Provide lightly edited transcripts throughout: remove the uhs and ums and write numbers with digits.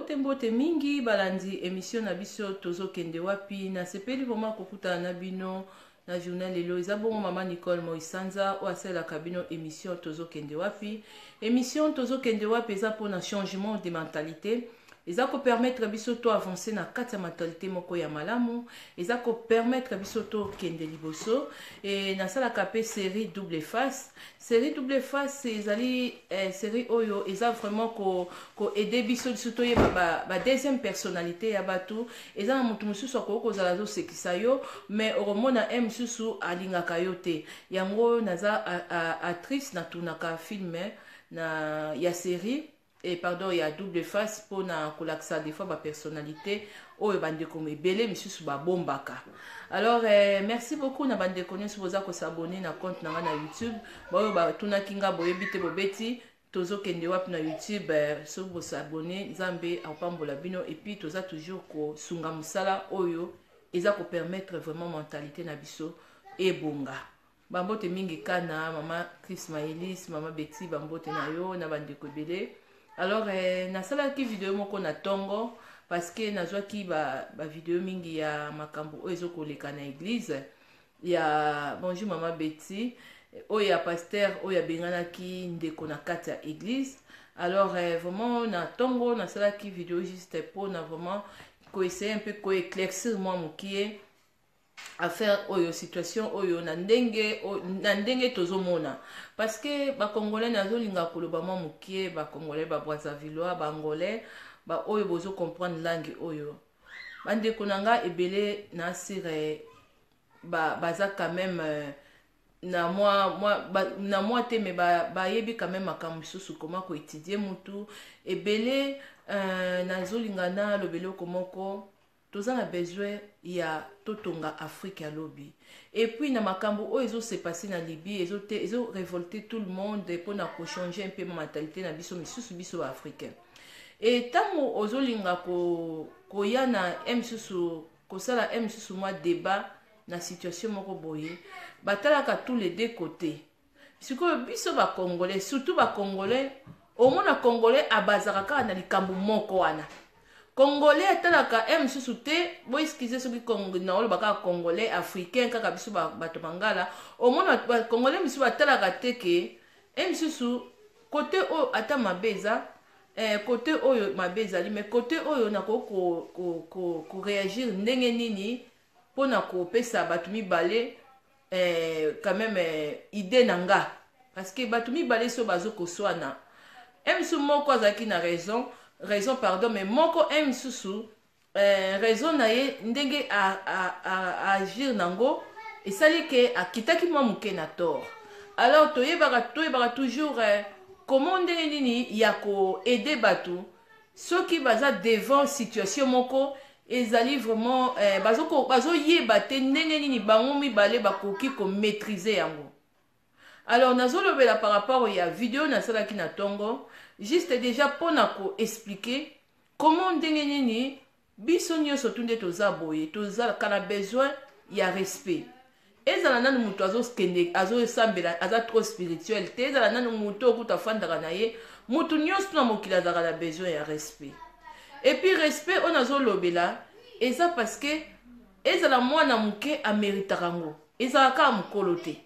Mbote mbote mingi balandi emission na biso tozokende wapi. Nasepeli vraiment kokutana na bino na journal lelo. Eza bongo mama Nicole Moisanza oyo asalelaka bino emission tozokende wapi. Emission tozokende wapi eza mpona changement de mentalité, eza kopermettre biso to avancer na kati ya mentalité moko ya malamu, eza kopermettre biso tokende liboso. E nasalaka mpe série Double Face. Série Double Face ezali série oyo eza vraiment koaider biso biso toyeba ba deuxième personnalité ya bato. Eza na motu mosusu akoki kozala azosekisa yo, mais okomona e mosusu alingaka yo te. Yango naza actrice, natournaka film na ya série et pardon, ya Double Face, mpona kolakisa des fois bapersonnalité oyo bandeko ebele misusu babombaka. Alors merci beaucoup na bandeko nyonso boza kos'abonner na compte na nga na YouTube. Baoyo batunaki nga, boyebi te, bobeti Tozokende Wapi na YouTube. Soki bos'abonner, Nzambe akopambola bino. Et puis toza toujours kosunga mosala oyo eza kopermettre vraiment mentalité na biso ebonga. Bambote mingi kana mama Chris Maelis, mama Betty, bambote na yo na bandeko ebele. Alors nasalaki video moko na ntongo parce que nazwaki bavideo ba mingi ya makambo oyo ezokoleka na église ya, bonjour mama Betty, oyo ya pasteur oyo abenganaki ndeko na kati ya église. Alors vraiment na ntongo nasalaki video juste mpona vraiment koessayer mpe koéclaircir mwa mokie affaire oyo, situation oyo na ndenge tozomona, parce que bacongolais, nazolinga koloba mwa mokie, bacongolais, babrazzavillois, baangolais, baoyo bozocomprendre langue oyo, bandeko na nga ebele na sire baza quand même na mwa te, mais bayebi quand même makambo mosusu, koma koétudier mutu ebele. Nazolinga naloba eloko moko: toza na besoin ya totonga Afrique ya lobi. Et puis na makambo oyo ezose passer na Libye, ezorévolter tout le monde mpona kochanger mpe mentalité na biso misusu, biso baafricain. E ntango ozolinga koya na e misusu, kosala e misusu mwa débat na situation moko boye, batalaka tous les deux côtés. Sikoyo biso bacongolais, surtout bacongolais, omona congolais abazaka kaka na likambo moko wana. Congolais atalaka e mosusu te. Boexcuser soki naoloba kaka congolais, africain, kaka biso bato mangala. Omona bacongolais misusu batalaka te ke e misusu kote oyo ata mabe eza, kote oyo mabe ezali, mais kote oyo nakoki koréagir ndenge nini mpona kopesa bato mibale quand même idée na nga, parce que bato mibale so bazokoswana, e mosusu moko azalaki na raison, raison pardon, mais moko e mosusu raison na ye, ndenge agir nango esali ke akitaki mwa moke na tort. Alors toyebaka toujours comment, ndenge nini ya koaider bato soki baza devant situation moko ezali vraiment bazoyeba te ndenge nini bango mibale bakoki komaîtriser yango. Alors nazolobela par rapport ya video nasalaki na ntongo, juste déjà mpona koexpliquer comment, ndenge nini biso nyonso tu nde toza boye, tozalaka na besoin ya respect. Ezala nanu moto azokende azosambela, aza trop spirituel te, ezala nanu moto okuta afandaka na ye, moto nyonso na mokili azalaka na besoin ya respect. Et puis respect oyo nazolobela eza parce que ezala mwana moke ameritaka yango, ezalaka kaka mokolo te.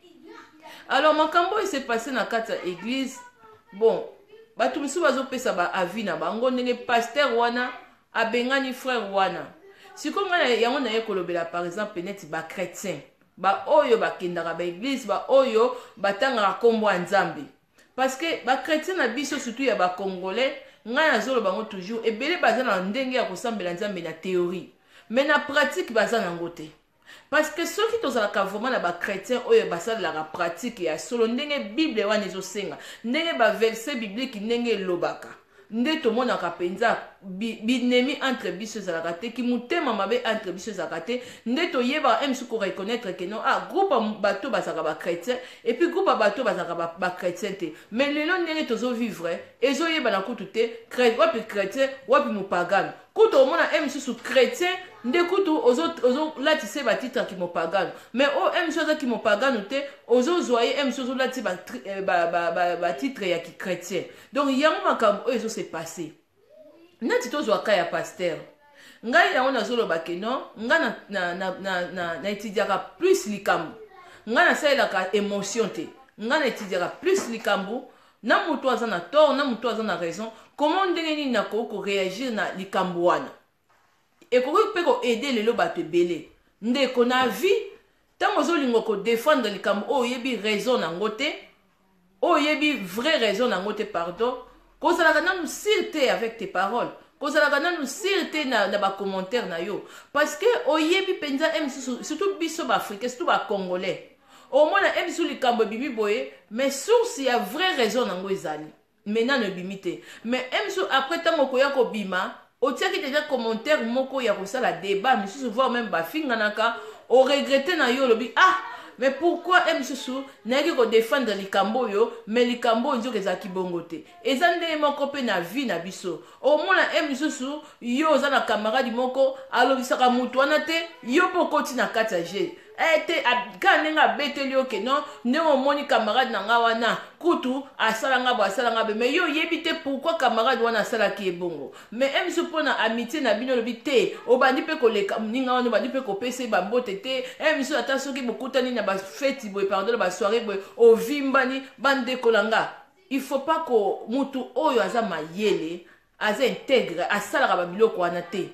Alors makambo oyo ese passer na kati ya église, bon, bato mosusu bazopesa baavis na bango ndenge pasteur wana abengani frère wana. Sikoyo ngai yango naye kolobela, par exemple neti bachrétien, baoyo bakendaka baéglise, baoyo batangaka nkombo ya Nzambe, parce que bachrétien na biso, surtout ya bacongolais, ngai nazoloba bango toujours, ebele baza na ndenge ya kosambela Nzambe na théorie, mais na pratique baza nango te. Parce que soki tozalaka vraiment na bachrétien oyo basalelaka pratique ya solo ndenge Bible wana ezosenga, ndenge baverset biblique ndenge elobaka, nde tomonaka mpenza binemi entre biso ezalaka te, ki motema mabe entre biso ezalaka te, nde toyebaka e mosusu koreconnaître ke non, ah, groupe ya bato bazalaka bachrétien et puis groupe ya bato bazalaka bachrétien te. Mais lelo ndenge tozovivre, ezoyebana kutu te wapi chrétien, wapi mopagano. Kutu omona e mosusu chrétien nde kutu ozolatisa ye batitre ya kimopagano, mais oyo e mosusu aza kimopagano te, ozozwa ye e mosusu ozolatisa batitre ya kichrétien. Donc yango makambo oyo ezose passer. Neti tozwa ka ya pasteur, ngai yango nazoloba ke non, ngai na, na, na, na, na, na etidiaka plus likambo, ngai nasalelaka émotion te, ngai na etidiaka plus likambo na moto aza na tort, na moto aza na raison, comment, ndenge nini nakoki koréagir na likambo wana. Ekoki mpe koaider lelo bato ebele. Ndeko na vie, ntango ozolinga kodéfendre likambo oyo oyebi raison nango te, oyo oyebi vraie raison nango te, pardon, kozalaka nanu sûr te avec tes paroles, kozalaka nanu sûr te na bacommentaire na yo, parce que oyebi mpenza e mosusu, surtout biso baafricain, surtout bacongolais, omona e mosusu likambo ebimi boye, mais source ya vraie raison nango ezali, mais nano ebimi te. Mais e mosusu après, ntango okoya kobima, otiaki déjà commentaire moko ya kosala débat misusu, voire même bafinganaka, oregretter na yo, olobi: "Ah, mais pourquoi e mosusu nayaki kodéfendre likambo oyo?" Mais likambo oyo nzoka ezalaki bongo te. Eza ndenge moko mpe na vie na biso. Omona e mosusu yo oza na camarade moko, alobisaka motu wana te, yo mpe okoti na kati ya jeu te, kaka ndenge abeteli yo ke non, ndenge omoni camarade na nga wana kutu asalanga bo, asalanga be, mais yo oyebi te pourquoi camarade wana asalaki ye bongo. Mais e misu, mpo na amitié na bino, olobi te, obandi mpe koleka moninga wana, obandi mpe kopesa ye bambote te. E misu, ata soki bokutani na bafeti boye, pardon, na basoirée boye, ovimbani. Bandeko na nga, il faut pas ko mutu oyo aza mayele, aza intègre, asalaka babiloko wana te.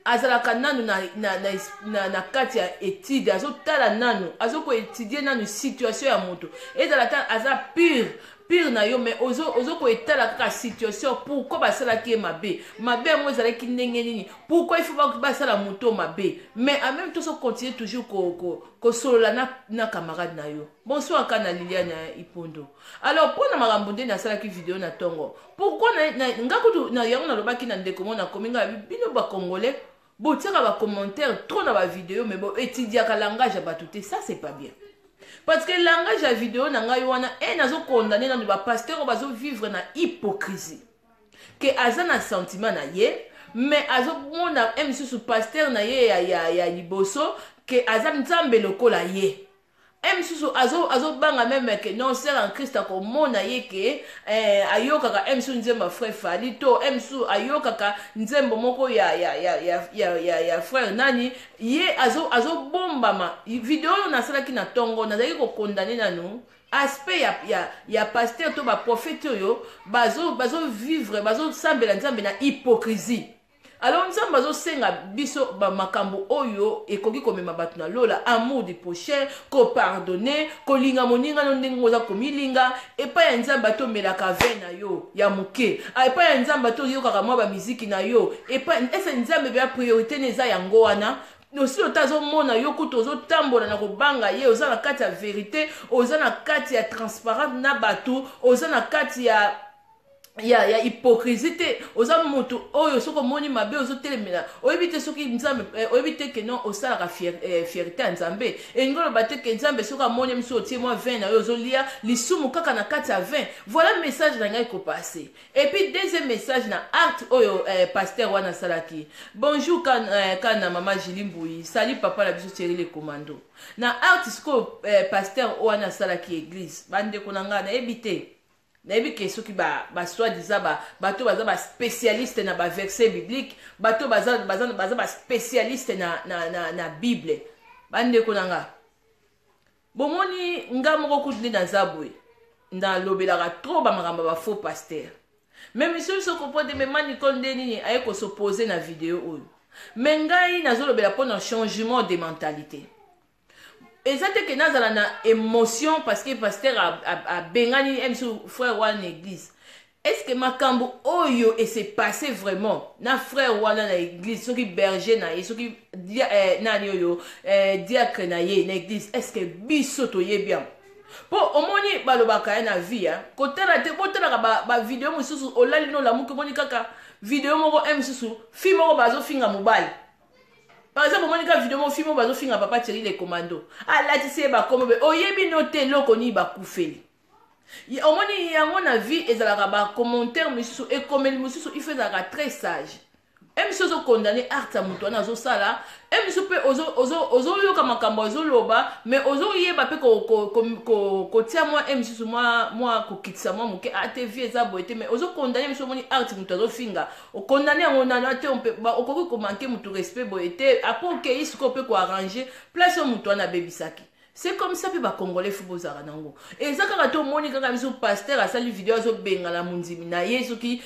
Azalaka nanu na kati ya étude, azotala nanu, azokoétudier nanu situation ya moto. Ezala ta aza pire pire na yo, mais ozokoetala kaka situation, pourquoi basalaki ye mabe, mabe yango ezalaki ndenge nini, pourquoi il faut basala moto mabe. Mais en même temps ozocontinue toujours kosolola na camarade na yo. Bonsoir ka na Liliane Ipondo. Alors, mpo na makambo nde nasalaki video na ntongo, pourquoi nga kutu na yango nalobaki na ndeko mo nakomi ngai: bino bacongolais botiaka bacommentaire trop na bavideo, mais boétudiaka langage ya bato te. Ça, c'est pas bien, parce que langage ya video na ngai wana e nazocondamner nanu bapasteur oyo bazovivre na hypocrisie, ke aza na sentiment na ye, mais azomona e misusu pasteur na ye ya liboso ke aza Nzambe lokola ye. E misusu azobanga même ke non, sœur en Christ akomona ye ke ayokaka e misusu nzembo ya frère Fally, to e misusu ayokaka nzembo moko ya frère nani. Ye azobombama. Video oyo nasalaki na ntongo, nazalaki kocondamner nanu aspect ya pasteur to baprofete oyo bazovivre, bazosambela Nzambe na hypocrisie. Alors Nzambe azosenga biso bamakambo oyo ekoki komema bato na lola: amour du prochain, kopardonner, kolinga moninga no ndenge oza komilinga. Epai ya Nzambe, ate omelaka vin na yo ya moke, epai ya Nzambe, ate oyokaka mwa bamiziki na yo, epai ese Nzambe beya priorité ne eza yango wana. Osi ota azomona yo kutu ozotambola na kobanga ye, oza na kati ya vérité, oza na kati ya transparente na bato, oza na kati ya hypocrisie te. Oza moto oyo soki omoni mabe, ozotelemela. Oyebi te soki Nzambe oyebi te ke non, osalaka fierté ya Nzambe. Elingi oloba te ke Nzambe soki amoni miso, otie mwa vin na yo, ozolia lisumu kaka na kati ya vin. Voilà message na ngai kopasser. Et puis deuxième message na acte oyo pasteur wana asalaki. Bonjour kana mama Jili Mbui, sali papa na biso Thierry le commando. Na acte sikoyo pasteur wana asalaki église, bandeko na ngai, nayebi te, nayebi ke soki basoi-disant bato baza baspécialiste na baverset biblique, bato baza baspécialiste na Bible. Bandeko na nga, bomoni nga moko kutu nde naza boye, nalobelaka trop bamakambo ya bafaux pasteur. Mais misusu so comprendre, mais ma Nicole nde nini aye kos'opposer na video oyo? Mais ngai nazolobela mpona changement de mentalité. Eza te ke nazala na émotion parce que pasteur abengani ye misu frère wana na église. Est ce que makambo oyo ese passe vraiment na frère wana na église, soki berger na ye, soki nani oyo diacre na ye na église, est ce que biso toyebi yango? Mpo omoni, balobaka ye na vie kotala te, botalaka bavideo mosusu, olali no, olamuki, omoni kaka video moko e mosusu fille moko bazofinga mobali. Par exemple, omoni kaka video moko, fille moko bazofinga papa Thierry le commando, alatisi ye bakomo be, oyebi no te eloko nini bakufeli. Omoni yango na vie ezalaka bacommentaire mosusu, ekomeli mosusu, il faut ezalaka très sage. Emiso ozo condamner art ya moto wana azosala, emiso mpe ozoyoka makambo azoloba, mais ozoyeba mpe kotia mwa emisusu mwa kokitisa mwa moke, a te vie eza boye te, mais ozocondamner. Miso omoni art moto azofinga, ocondamner yango nano ate okoki komanquer moto respect boye te. Après okei sikoyo mpe koarranger place oyo moto wana abebisaki. C'est comme ça mpe bacongolais faut bozalaka nango. Eza kaka te omoni kaka biso pasteur asali video, azobengana mondimi na ye, soki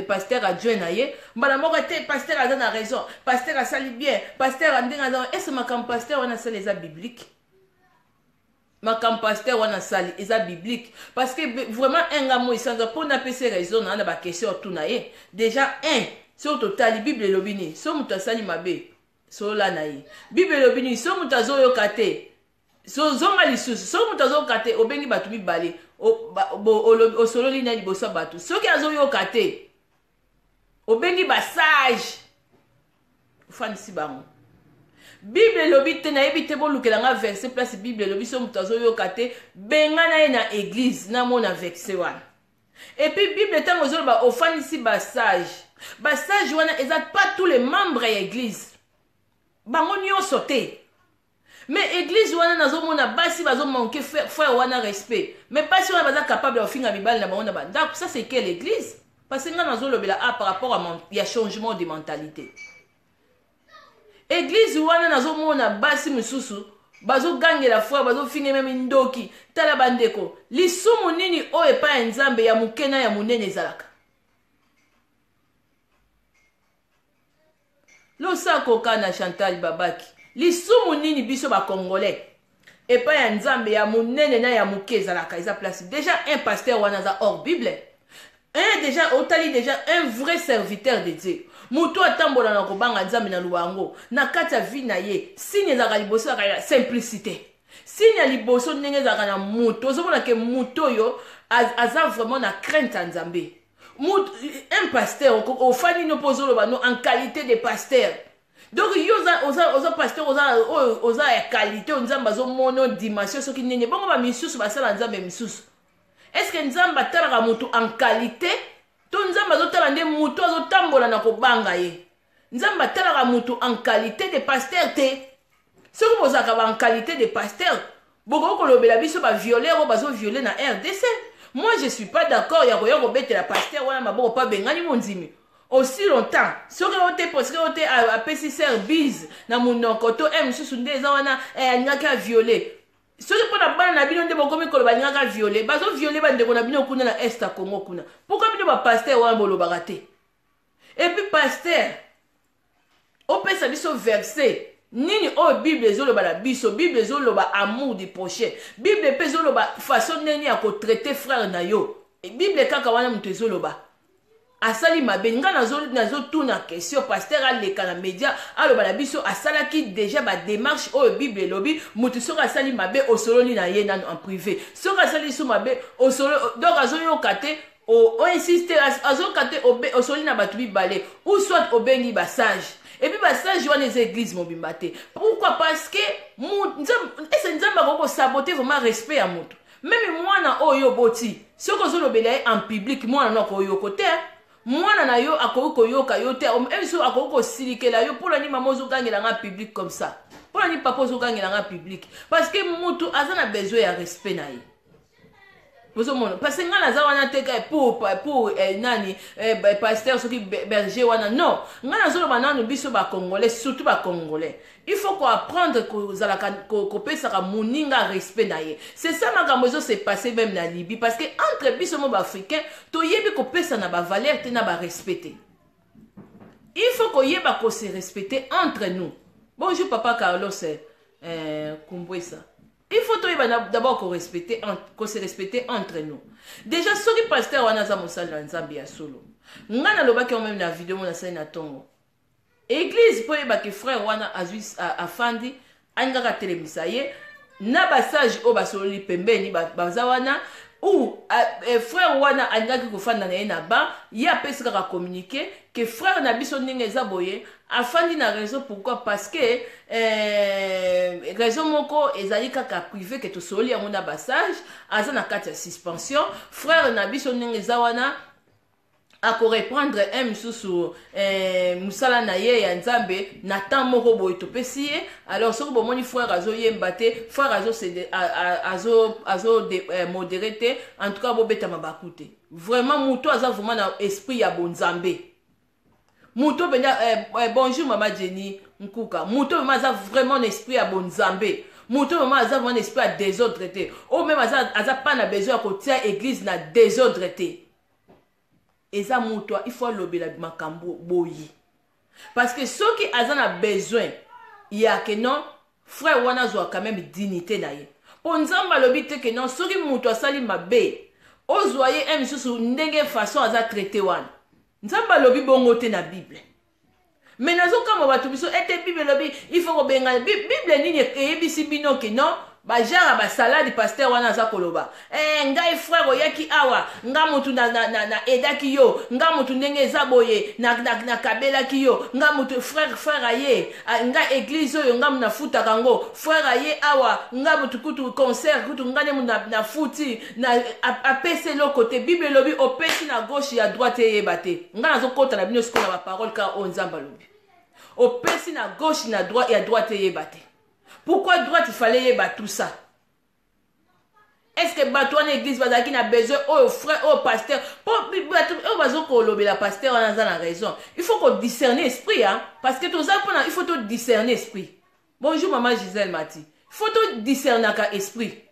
pasteur adjoint na ye, mbala moko te pasteur aza na raison, pasteur asali bien, pasteur ndenge aza. Ese makambo pasteur wana asali eza biblique? Makambo pasteur wana asali eza biblique? Parce que vraiment un nga moi esanza mpo napesi raison na na baquestion otuna ye. Déjà un, soki totali Bible elobi nini? So moto asali mabe, solola na ye. Bible elobi nini? So moto azoyoka te, so zonga lisusu. Soki moto azoyoka te, obengi bato mibale, osololi na liboso ya bato. Soki azoyoka te, obengi basage, ofandisi bango. Bible elobi te, nayebi te, bolukela nga verset place Bible elobi so moto azoyoka te, benga na ye na église. Namona verset wana. Et puis Bible ntango ezoloba ofandisi basage, basage wana eza pas tous les membres ya église, bango nyonso te. Mais église wana nazomona basi bazomanquer frère wana respect, mais basi wana baza capable ya kofinga mibali na bango na bandako. Ça, c'est quelle église? Parce que nga nazolobela a par rapport à ya changement de mentalité. Église wana nazomona basi mosusu bazogangela frère, bazofinga même ndoki. Tala bandeko, lisumu nini oyo epai ya Nzambe ya moke na ya monene ezalaka? Losako na Chantal Babaki, lisumu nini biso bacongolais epai ya Nzambe ya monene na ya moke ezalaka? Eza place déjà un pasteur wana aza hors Bible. Un déjà otali déjà un vrai serviteur de Dieu, moto atambola na kobanga Nzambe na loba yango na kati ya vie na ye, signe ezalaka liboso ezalaka ya simplicité. Signe ya liboso ndenge ezalaka na moto, ozomona ke moto oyo aza vraiment na crainte ya Nzambe. Un pasteur ofandi no mpo ozoloba no en qualité de pasteur, donc yo oza, oza pasteur, oza oyo oza ya qualité oyo Nzambe azomona dimension soki nini. Bongo bamisusu basala Nzambe misusu, est ce que Nzambe atalaka motu en qualité to Nzambe azotala nde motu azotambola na kobanga ye? Nzambe atalaka motu en qualité de pasteur te. Soki bozalaka ba en qualité de pasteur, bokoki kolobela biso bavioleur oyo bazovioler na RDC. Moi, je suis pas d'accord ya koya kobetela pasteur wana maboko mpo abengani mondimi. Aussi longtemps soki oyo te, parce que oyo te apesi sœur bise na monoko to e mosusu nde eza wana, alingaki avioler. Soki mpo na bana na bino nde bokomi koloba alingaki avioler, bazovioler bandeko na bino kuna na Est ya Congo kuna, pourquoi bino bapasteur wana bolobaka te? Et puis pasteur, opesa biso verset nini oyo Bible ezoloba na biso? Bible ezoloba amour du prochain, Bible mpe ezoloba façon ndenge ya kotraiter frère na yo. Bible kaka wana moto ezoloba asali mabe. Ngai nazotuna question: pasteur aleka na média, aloba na biso asalaki déjà badémarche oyo Bible elobi, motu soki asali mabe, osololi na ye nano en privé. Soki asali so mabe, donc azoyoka te, oinsiste, azoyoka te, osoli na bato mibale ou soit obengi basage. Et puis basage wana eza église mobimba te. Pourquoi? Parce que ese Nzambe akoki kosaboter vraiment respect ya motu. Même mwana oyo oboti, soki ozolobela ye en public, mwana no akoyoko te. Mwana na yo akoki koyoka yo te, biso akoki kosilikela yo: "Mpona nini mama ozogangela nga public comme ça? Mpona nini papa ozogangela nga public?" Parce que mutu aza na besoin ya respect na ye. Ozomona, parce que ngai naza wana te pour nani, pasteur soki berger wana, non. Ngai nazoloba nanu biso bacongolais, surtout bacongolais, il faut koapprendre kozalaka kopesaka moninga respect na ye. C'est ça makambo ezo se passer même na Libye, parce que entre biso mo baafricain toyebi kopesa na bavaleur te na barespect te. Il faut koyeba kose respecter entre nous. Bonjour papa Carlos Kumbwesa. Il faut toyeba d'abord korespecter, kose respecter entre nous déjà. Soki pasteur wana aza mosali na Nzambe ya solo, ngai nalobaki yango même na video mo nasali na ntongo, église mpo oyebaki frère wana azwi afandi, alingaka atelemisa ye na basage oyo basololi pembeni baza wana ou frère wana alingaki kofanda na ye na ba ye, apesi kaka communiqué ke frère na biso ndenge eza boye, afandi na raison. Pourquoi? Parce que raison moko ezali kaka privé ke tosololi yango na basage, aza na kati ya suspension. Frère na biso ndenge eza wana. Akoreprendre un misusu eh, mosala na ye ya Nzambe na temps moko boye topesi ye. Alors soki bomoni frère azoyemba te, frère azo, azo, azo eh, modéré te, en tout cas bobeta mabaku te. Vraiment moto aza vraiment na esprit ya bonzambe, moto mpenza eh, eh, bonjour mama Jenny Nkuka. Moto vraiment aza vraiment na esprit ya bonzambe, moto vraiment aza vraiment na esprit ya désordre te, oyo même aza, aza pas na besoin ya kotia église na désordre te, eza moto il faut alobela makambo boye, parce que soki aza na besoin ya ke non, frère wana azwa quand même dignité na ye, mpo Nzambe alobi te ke non, soki moto asali mabe, ozwa ye un misusu ndenge façon aza traité wana. Nzambe alobi bongo te na Bible. Mais nazokamwa bato biso ete Bible elobi il faut kobengana. Bible nini eyebisi bino ke non, bajara basaladi? Pasteur wana aza koloba eh, ngai frère oyaki awa, nga mutu na edaki yo, nga mutu ndenge eza boye nakabelaki na, na yo, nga mutu frère, frère aye nga église oyo nga mutu nafutaka yango, frère aye awa, nga mutu kutu concert kutu nga nde mutu nafuti na, apesi eloko te. Bible elobi opesi na gauche, ya droite eyeba te. Nga nazokɔta na bino sikoyo na baparole kaka oyo Nzambe alobi. Opesi na gauche, na droite, ya droite eyeba te. Pourquoi droite il fallait yeba tout ça? Est ce que bato wana église bazalaki na besoin oyo frère oyo pasteur? Mpo bato oyo bazokolobela pasteur wana aza na raison. Il faut kodiscerner esprit, hein? Parce que toza mpona il faut todiscerner esprit. Bonjour mama Gisèle Mati. Il faut todiscernaka esprit,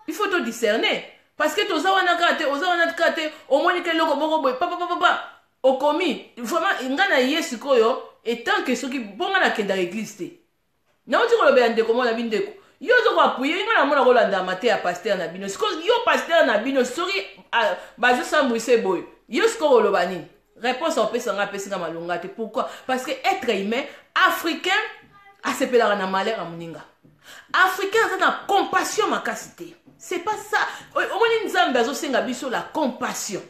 il faut todiscerner, parce que toza wana kaka te, oza wana kaka te, omoni ke eloko moko boye papapapapa okomi vraiment. Ngai na ye sikoyo etant que soki mpo ngai nakendaka église te, nauti kolobela ndeko moko na bindeko, yo oza koappuyer ngai, namona kolanda mate ya pasteur na bino. Sikoyo yo pasteur na bino, soki bazosambwisa boye, yo sikoyo koloba nini? Réponse opesa ngai, apesi ngai malonga te. Pourquoi? Parce que être humain africain asepelaka na malheur ya moninga. Africain aza na compassion makasi te. C'est pas ça. Omoni, Nzambe azosenga biso la compassion,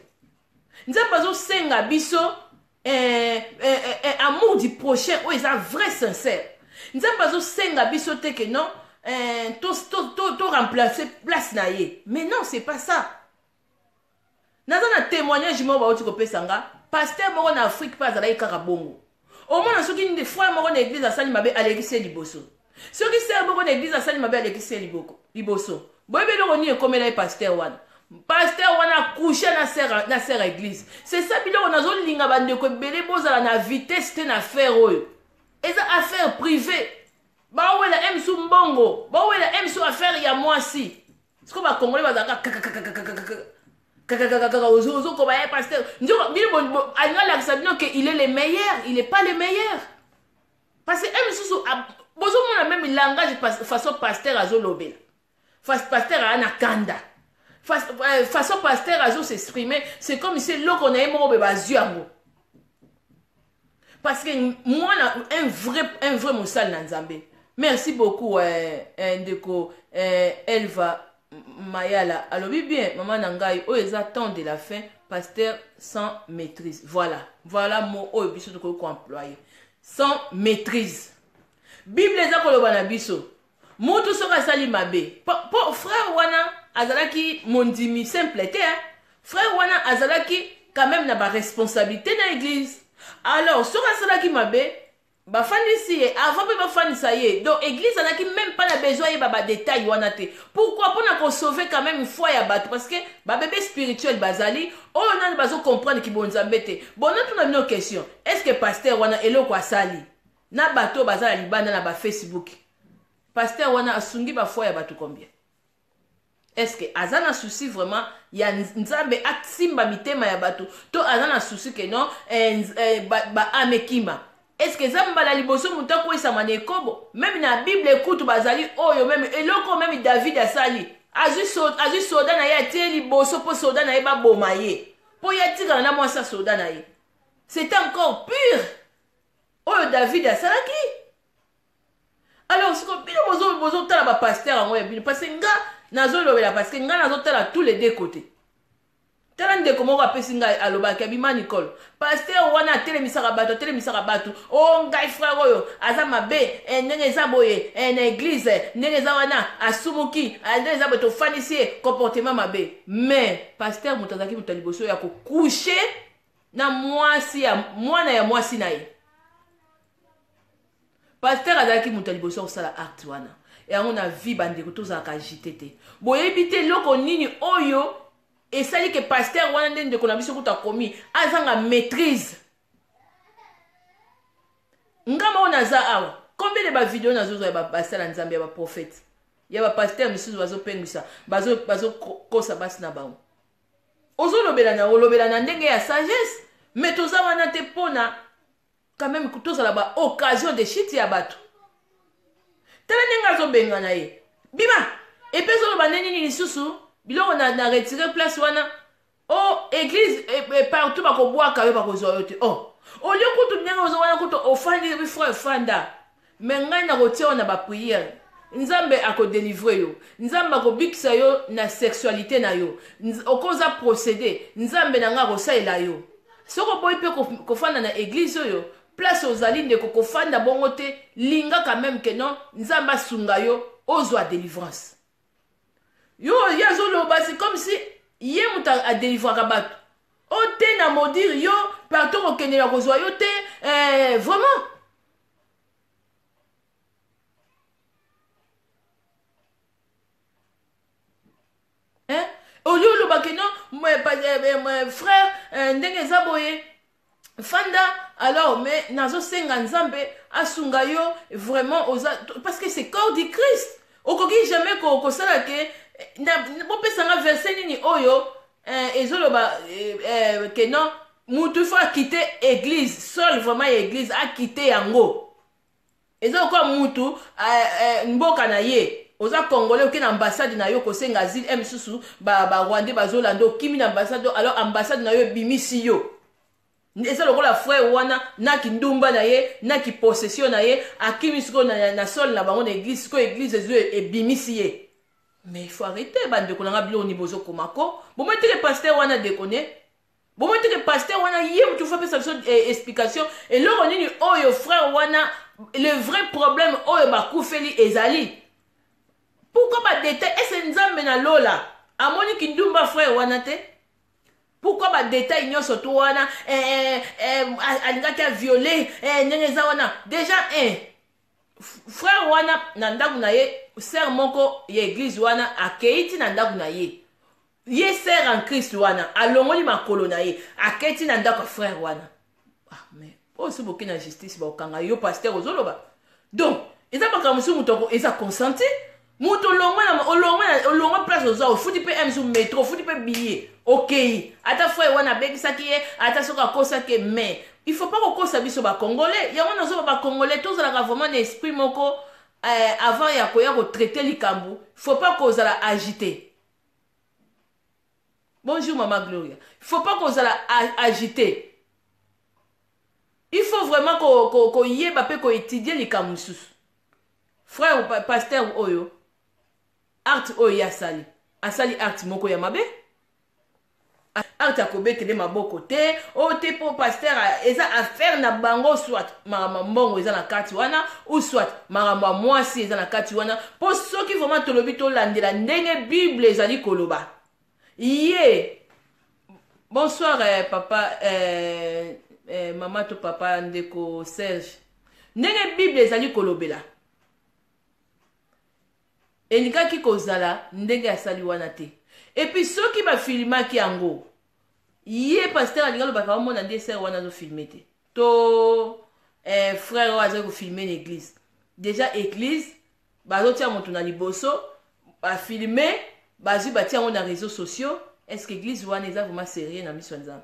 Nzambe azosenga biso eh, amour du prochain oyo eza vrai, sincère. Nzambe azosenga biso te ke non, to, to, to, to remplacer place na ye. Mais non, c'est pas ça. Naza na témoignage moko bauti kopesa nga. Pasteur moko na Afrique mpe azalaki kaka bongo. Omona soki nde frère moko na église asali mabe, alekisi ye liboso. Soki sœur moko na église asali mabe, alekisi ye liboso. Boyebi eloko nini ekomela ye pasteur wana? Pasteur wana akushe na sœur église. C'est ça biloko nazolinga bandeko ebele bozala na vitesse te na affaire oyo. Eza affaire privée, bawela msu mbongo, bawela msu affaire ya mwasi. Siko bakongole bazalaka kakakakakaka, ozokoba ye pasteur nzoko bino alingi alakisa bino ke il est le meilleur. Il est pas le meilleur, parce que e misusu bozomona même langage, façon pasteur azolobela, pasteur aya na kanda, façon pasteur azo s'exprimer, c'est comme si eloko na ye moko boye bazwi yango. Parce que mwana un vrai mosali na Nzambe. Merci beaucoup ndeko Elva Mayala alobi bien. Mama na ngai, oyo eza temps de la fin, pasteur sans maîtrise. Voilà, voilà mot oyo biso tokoki koemployer, sans maîtrise. Bible eza koloba na biso, mutu soki asali mabe, po frère wana azalaki mondimi simple te, frère wana azalaki quand même na baresponsabilité na église. Alors soki asalaki mabe, bafandisi ye. Avant mpe bafandisa ye, donc église azalaki même pas na besoin yeba badetail wana te. Pourquoi? Mpona kosauver quand même foi ya bato, parce que babebe spirituel bazali oyo nani bazocomprendre kibonzambe te. Bon, natuna bino question: est ce que pasteur wana eloko asali na bato oyo baza na libanda na bafacebook, pasteur wana asungi bafoi ya bato combien? Est ce que aza na souci vraiment ya Nzambe asimba mitema ya bato, to aza na souci ke non, baame ba ekima? Est ce que eza mbala liboso moto akwesama na ekobo? Même na Bible ekutu bazali oyo même eloko même David asali, azwi soda na ye, atie liboso mpo soda na ye baboma ye mpo ye atikala na mwasi ya soda na ye. C'était encore pire oyo David asalaki. Alors siko bino bozotala bapasteur yango ya bino, parce que nga nazolobela, parce que nga nazotala tous les deux côtés. Tala ndeko moko apesi ngai alobaki abima Nicole. Pasteur wana atelemisaka bato atelemisaka bato. Oh ngai frère oyo aza mabe eh, ndenge eza boye eh, na eglise ndenge eza wana asumuki eh, ndenge eza boye tofanisi ye comportement mabe. Mais pasteur moto azalaki moto ya liboso ya ko coucher na mwasi ya mwana ya mwasi na ye. Pasteur azalaki moto ya liboso ya kosala acte wana. Yango na vie bandeko tozalaka agite te. Boyebi te eloko nini oyo esali ke pasteur wana nde ndeko na biso kutu akomi azanga maîtrise. Nga moko naza awa combien de ba video nazozwa ya basala nzambe ya ba prophète ya ba pasteur misusu bazopengwisa bazokosa basi na bango. Ozolobela na olobela na ndenge ya sagesse mais toza wana te pona quand même tozala ba occasion de chute ya bato. Tala ndenge azobengana ye bima epe ezoloba nde nini lisusu biloko na, na retire place wana o oh, église e, e, partout bakobwaka yo bakozwa yo te oh olie kutu ndenge ozo wana kutu ofandi frère fanda me ngai nakotia yo na bapriere nzambe akodelivre yo nzambe akobikisa yo na sexualité na yo okoza procédé nzambe na ngai akosalela yo soki oboyi mpe kofanda na église oyo place ozali ndeko kofanda bongo te linga quand même que non nzambe asunga yo ozwa délivrance yo ye azoloba c'est comme si ye moto adelivraka bato o te na maudire yo partout kokendela kozwa yo te eh, vraiment hein? Olie oloba ke non frère eh, ndenge eza boye fanda alors mais nazosenga nzambe asunga yo vraiment oza parce que c'est corps du Christ okoki jamais kosala ke bopesanga verset nini oyo eh, ezoloba eh, eh, ke non mutu faut akite église seul vraiment ya église akite yango eza lokola mutu eh, eh, mboka na ye oza congolais oke na ambassade na yo kosenga asile eh, misusu barwandais ba bazolanda okimi na ambassade alors ambassade na yo ebimisi yo eza lokola frère wana na kindumba na ye na kipossession na ye akimi sikoyo na, na sol na bango na église sikoyo église ezo ebimisi ye mais il faut arrêter bandeko na nga biloko ni bozokoma ko bomoi teke pasteur wana dekone bomoi teke pasteur wana ye motu fo apesa biso eh, explication eloko nini oyo frère wana le vrai problème oyo bakufeli ezali pourquoi badetail ese nzambe na lola amoni kindumba frère wana te pourquoi badetail nyonso to wana eh, eh, eh, alingaki aviole eh, ndenge eza wana déjà eh, frère wana na ndako na ye sœur moko ya église wana akei ti na ndako na ye ye sœur en Christ wana alongoli makolo na ye akei ti na ndako ya frère wana ah, mais oyo soki boke na justice bakokanga yo pasteur ozoloba donc eza makambo mosusu moto eza consenti moto olongwa place oza ofuti mpe msu metro ofuti mpe billet okei ata frère wana abekisaki ye ata soki akosaki mais il faut pas kokosa biso bacongolais yango nazoba bacongolais tozalaka vraiment na esprit moko eh, avant ya koya kotraite likambo faut pas kozala agité bonjour mama gloria il faut pas kozala agité il faut vraiment koyeba mpe koétudie likambo mosusu frère pasteur oyo art oyo ye asali asali art moko ya mabe art akobetele maboko te oyo te mpo pasteur eza affaire na bango soit makambo mbongo eza na kati wana ou soit makambo ya mwasi eza na kati wana mpo soki vraiment tolobi tolandela ndenge bible ezali koloba ye bonsoir eh, papa eh, eh, mama to papa ndeko Serge ndenge bible ezali kolobela elingaki kozala ndenge asali wana te epuis soki bafilmaki yango ye pasteur alingi alobaka omona nde sere wana azofilme te to eh, frère oyo azali kofilme na église déjà église bazotia moto na liboso bafilme bazwi batia yango na réseaux sociaux est ce que église wana eza vraiment sérieux na miso ya nzambe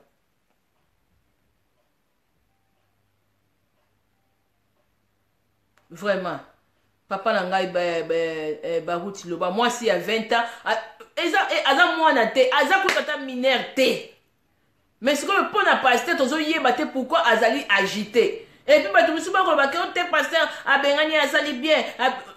vraiment papa na ngai baruti loba mwasi ya 20 ans eza aza mwana te aza kutu ata mineur te mais sikoyo mpo na pasteur tozoyeba te pourquoi azali agité. Et puis bato mosusu bakoloba ke te pasteur abengani asali bien.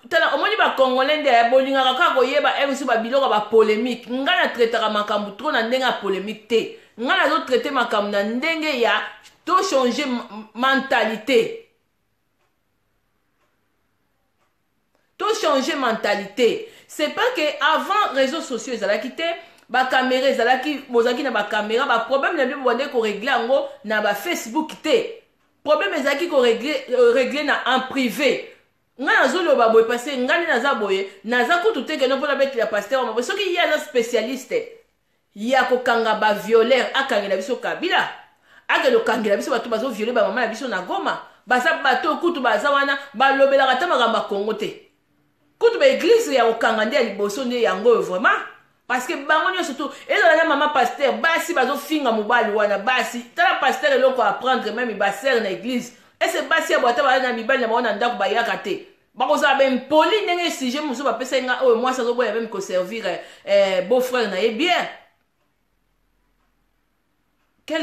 Tala omoni ba congolais nde bolingaka kaka koyeba e mosusu babiloko ya bapolémique. Ngai na traitaka makambo trop na ndenge ya polémique te. Ngai nazo traite makambo na ndenge ya to changer mentalité. To changer mentalité. C'est pas que avant réseaux sociaux ezalaki te, bacaméra ezalaki, bozalaki na bacaméra, baproblème na bino bobandeki korégler yango na bafacebook te. Problème ezalaki korégler régler na en privé. Ngai nazoloba boye parce ngai nde naza boye, naza kutu te keno mpona betela pasteur wa mabe. Soki ye aza spécialiste ya kokanga bavioleur, akangela biso Kabila, akende kokangela biso bato bazoviole bamama na biso na Goma. Baza bato kutu baza wana balobelaka ata makambo ya Kongo te. Kutu baéglise ya kokanga nde ya liboso nde yango oyo vraiment, parce que bango nyonso tu ezala na mama pasteur, basi bazofinga mobali wana. Basi, tala pasteur, eloko apprendre même basere na église ese basi ya bo ata baza na mibali na bango na ndako bayaka te, bakozala bempoli ndenge sujet mosusu bapesai nga oyo mwasi azoboya même koservir beau frère na ye bien. Quel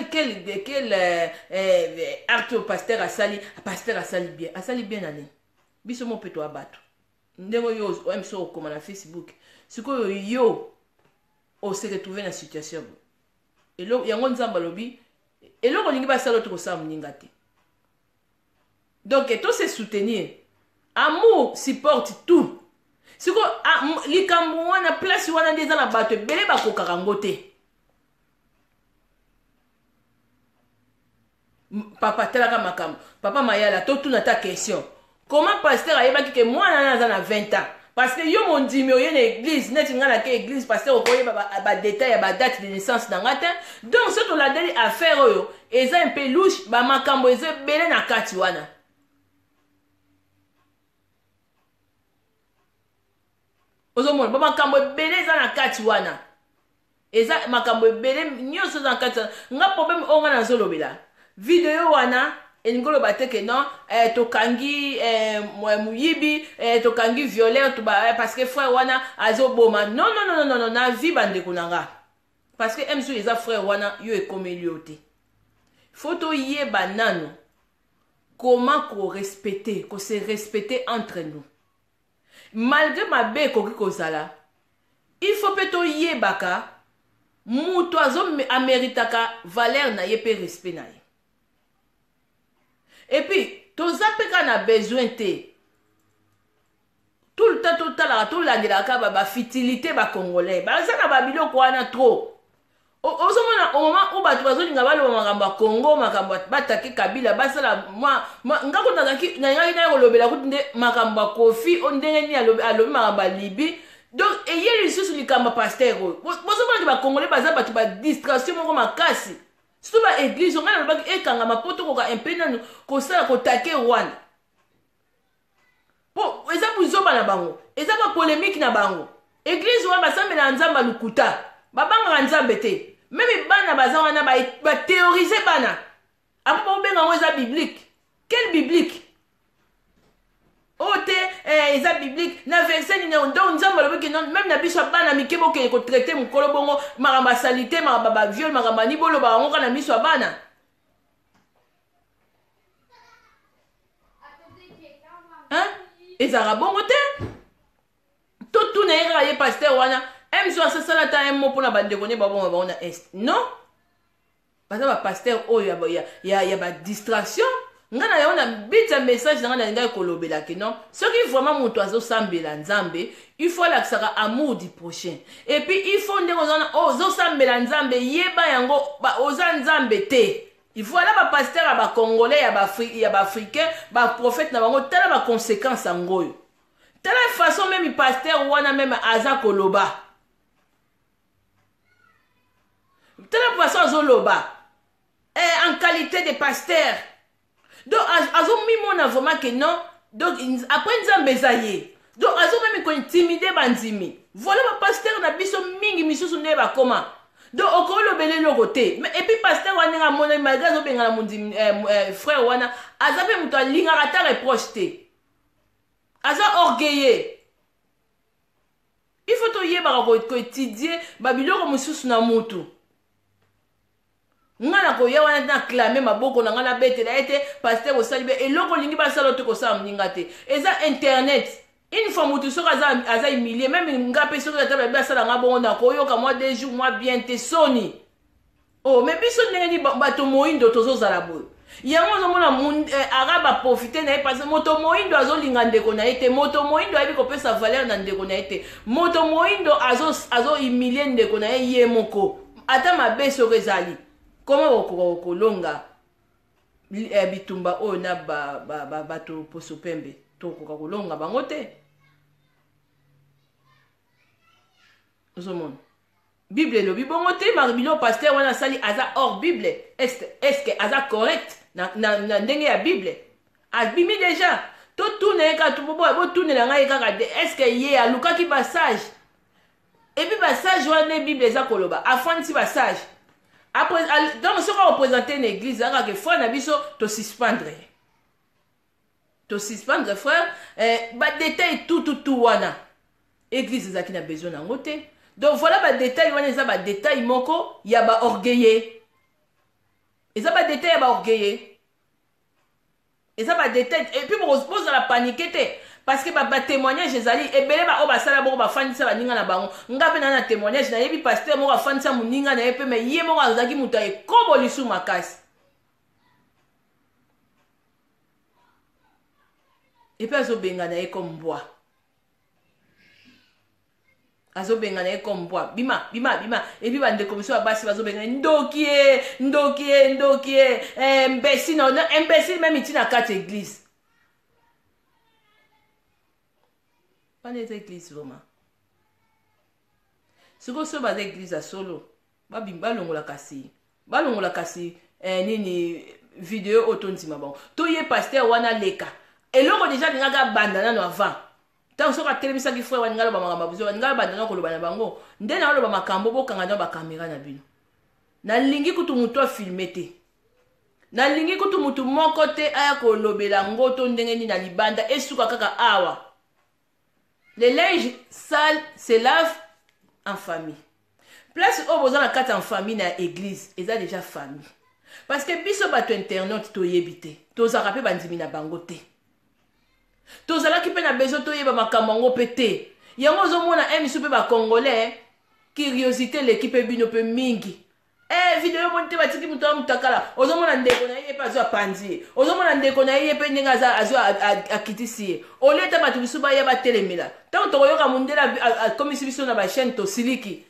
acte oyo pasteur asali? Pasteur asali bien, asali bien na nini? Biso mo mpe toya bato ndenge oyo oyo biso okoma na Facebook. Sikoyo yo ose retrouve na situation bo yango. Nzambe alobi eloko olingi basala oyo tokosala moninga te. Donc to se soutenir, amour supporte tout. Sikoyo likambo wana, place wana nde eza na bato ebele bakokaka yango te. Papa, talaka makambo. Papa Mayala, totuna ta question: comment pasteur ayebaki ke mwana wana aza na 20 ans? Parce que yo mondimi oye na église, neti ngai nake église, pasteur okoyeba badétail ya badate de naissance na ngai te. Donc so tolandeli affaire oyo, eza un peu louche, bamakambo eza ebele na kati wana. Ozomona bamakambo ebele eza na kati wana, eza makambo ebele nyonso eza na kati wana. Nga problème oyo nga nazolobela, video wana elingi oloba te ke non, tokangi moyibi, tokangi violeur parce que frère wana azoboma. Non, non, non, non, non. Na vie, bandeko na nga, parce que mso eza frère wana yo ekomeli yo te, faut toyeba nano comment korespecter, kose respecter entre nous. Malgré mabe ekoki kozala, il faut mpe toyebaka moto azo ameritaka valeur na ye mpe respect na ye. Et puis toza mpe kaka na besoin te tout le temps totalaka, tolandelaka kaka bafutilité. Bacongolais baza na babiloko wana trop. Ozomona au moment oyo bato bazolinga baloba makambo ya Congo, makambo batake Kabila, basala nga kutu nazalaki nalingaki naye kolobela kutu nde makambo ya Kofi, ndenge nini alobi makambo ya Libi. Donc eyeli lisusu likambo ya pasteur oyo. Bozomonaki bacongolais baza bato badistraction moko makasi, surtout baéglise. Ngai nalobaki ekangama mpo tokoka mpe nanu kosala kotake Rwanda, mpo eza buzoba na bango, eza bapolémique na bango. Église wana basambelaka Nzambe alukuta, babangaka Nzambe te. Même bana baza wana bathéorise bana apo baobenga yango eza biblique. Quel biblique oyo te? Eza biblique na verset nini? Donc Nzambe alobaki non, même na biso ya bana mike bokende kotraiter mokolo bongo makambo asali te, makambo ya baviol, makambo ani, bolobaka yango kaka na miso ya bana. Hein? Ezalaka bongo te. Totuna ye kaka, ye pasteur wana mso asasala ata un mot mpona bandeko nde babonga bango na Est? Non, baza bapasteur oyo ya badistraction. Ngai na yango na but ya message na ngai, nalingaki kolobela ke non, soki vraiment moto azosambela Nzambe, il faut alakisaka amour du prochain. Et puis il faut ndenge oza ozosambela Nzambe, yeba yango, oza Nzambe te. Voilà, bapasteur ya bacongolais, ya baafricain, baprophète na bango, tala baconséquence yango oyo. Tala façon même pasteur wana même aza koloba, tala façon azoloba en qualité de pasteur. Donc azomimona vraiment que non, donc après Nzambe eza ye, donc azomemi kointimider bandimi. Voilà bapasteur na biso mingi misusu nde bakoma. Donc okolobela eloko te. Mais et puis pasteur wana ndenge amonani, malgré azobengana mondimi frère wana, aza mpe moto alingaka ata reproche te, aza orgueilleux. Il faut toyebaka koétudier babiloko mosusu na mutu. Nga nakoya wana na clame maboko na nga nabetela ye te pasteur osali be eloko olingi basala te kosala moninga te eza internet une fois mutu soki aza, aza humilie meme nga mpe soki ata babi asala nga bongo nakoyoka mwa deux jours mwa bien te soni oh mais biso ndenge nini bato moindo tozozala boye yango ozomona eh, arabe aprofite na ye parce moto moindo azolinga ndeko na ye te moto moindo ayebi kopesa valeur na ndeko na ye te moto moindo azohumilie azo ndeko na ye ye moko ata mabe soki ezali koma bokoka kolonga eh, bitumba oyo na bato ba, ba, ba, poso pembe tokoka kolonga bango te ozomona bible elobi bongo te bilo pasteur wana asali aza hors bible est ce que aza correct na, na, na ndenge ya bible abimi deja totuna ye kaka botunela ngai kaka de est ce que ye alukaki basage epuis basage wana nde bible eza koloba afandisi basage donc soki akopresente na église kaka ke frère na biso tosuspendre ye tosuspendre frère eh, badetail tututu wana église ezalaki na besoin na yango te donc voilà badetail wana eza badetail moko ya baorgueille eza badetail ya baorgueille eza ba detail et puis bozala panike te parce que ba témoignage ezali ebele ba oyo basala bongo bafandisa baninga na bango nga mpe naa na témoignage nayebi pasteur moko afandisa moninga na ye mpe me ye moko azalaki moto ya ekobo lisu makasi epuis azobengana ye comme mbwa azobengana ye comme mbwa bima bima bima epuis bandeko mosusu ya basi bazobengana ye ndoki ye ndoki ye ndoki ye eh, imbécile na imbécile meme ntina kati église wana eza église vraiment sikoyo soki baza église ya solo balongola kasi balongola kasi eh, nini video oyo tondima bango to ye pasteur wana aleka eloko deja alingaka abanda nano avant ntango soki atelemisaki frère wana ngai aloba makambo ya buzoba ngai abanda na koloba na bango nde naoloba makambo bokanga na bakamera na bino nalingi kutu motu afilme te nalingi kutu motu moko te aya kolobela ngo to ndenge nini na libanda esuka kaka awa le linge sale se lave en famille place oyo boza na kati ya famille na église eza déjà famille parce que biso bato internaute toyebi te tozalaka mpe bandimi na bango te tozalaki mpe na besoin toyeba makambo yango mpe te yango ozomona e misu mpe bacongolais curiosité eleki mpe bino mpe mingi Eh, video omoni te batiki moto ya mutakala ozomona ndeko na ye mpe azwa apanzi ye ozomona ndeko na ye mpe ndenge azwa akitisi ye olie ata bato mosusu baya batelemela ntango tokoyoka mondele akomisi biso na bachaîne tosiliki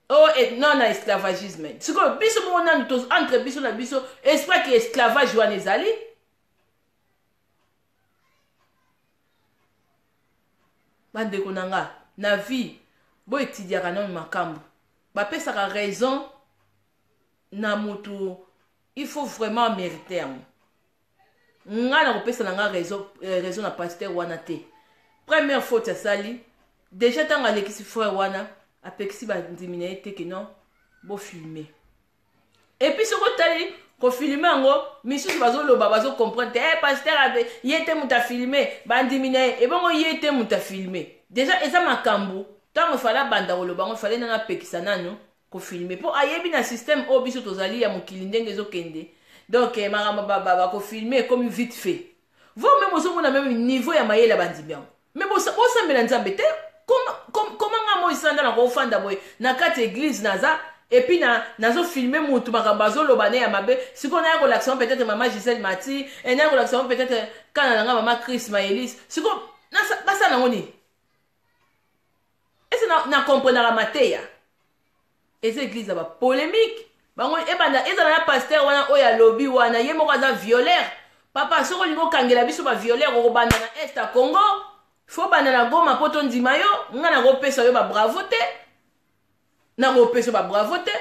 o oh, et non na esclavagisme sikoyo biso moko nanu entre biso na biso esprit ki esclavage wana ezali bandeko na nga na vie boetidiaka nanu makambo bapesaka raison na mutu il faut vraiment mériter yango nga nakopesa na nga raison, eh, raison na pasteur wana te première faute asali déjà ntango alekisi frère wana apekisi bandimi na ye te ke non bofilme epuis soki otali kofilme yango misusu bazoloba bazocomprendre te hey, pasteur ye te moto afilme bandimi na ye ebongo ye te moto afilme deja eza makambo ntango efale abanda koloba yango efale nano apekisa nano kofilme mpo ayebi na systeme oyo biso tozali ya mokili ndenge ezokende donc eh, makambo bakofilme ekomi vite fait voire meme ozomona meme niveau ya mayele ya bandimi yango me bosambela nzambe te koma nga moi sanda nakofanda boye na kati eglise naza epuis na nazofilme mutu makambo azoloba ne ya mabe sikoyo naya kolakisa ngo peut-être mama gisele mati eh, naya kolakisa ngo peut-être kana na nga mama chris maelis sikoyo basala yango nini ese na, na comprenaka mateya eza eglise ya bapolemike bango ebanda ezala na pasteur wana oyo alobi wana ye moko aza violeur papa soki olingi okangela biso bavioleur okobanda na est ya congo fo banda na goma mpo tondima yo ngai nakopesa yo babravo te nakopesa yo babravo te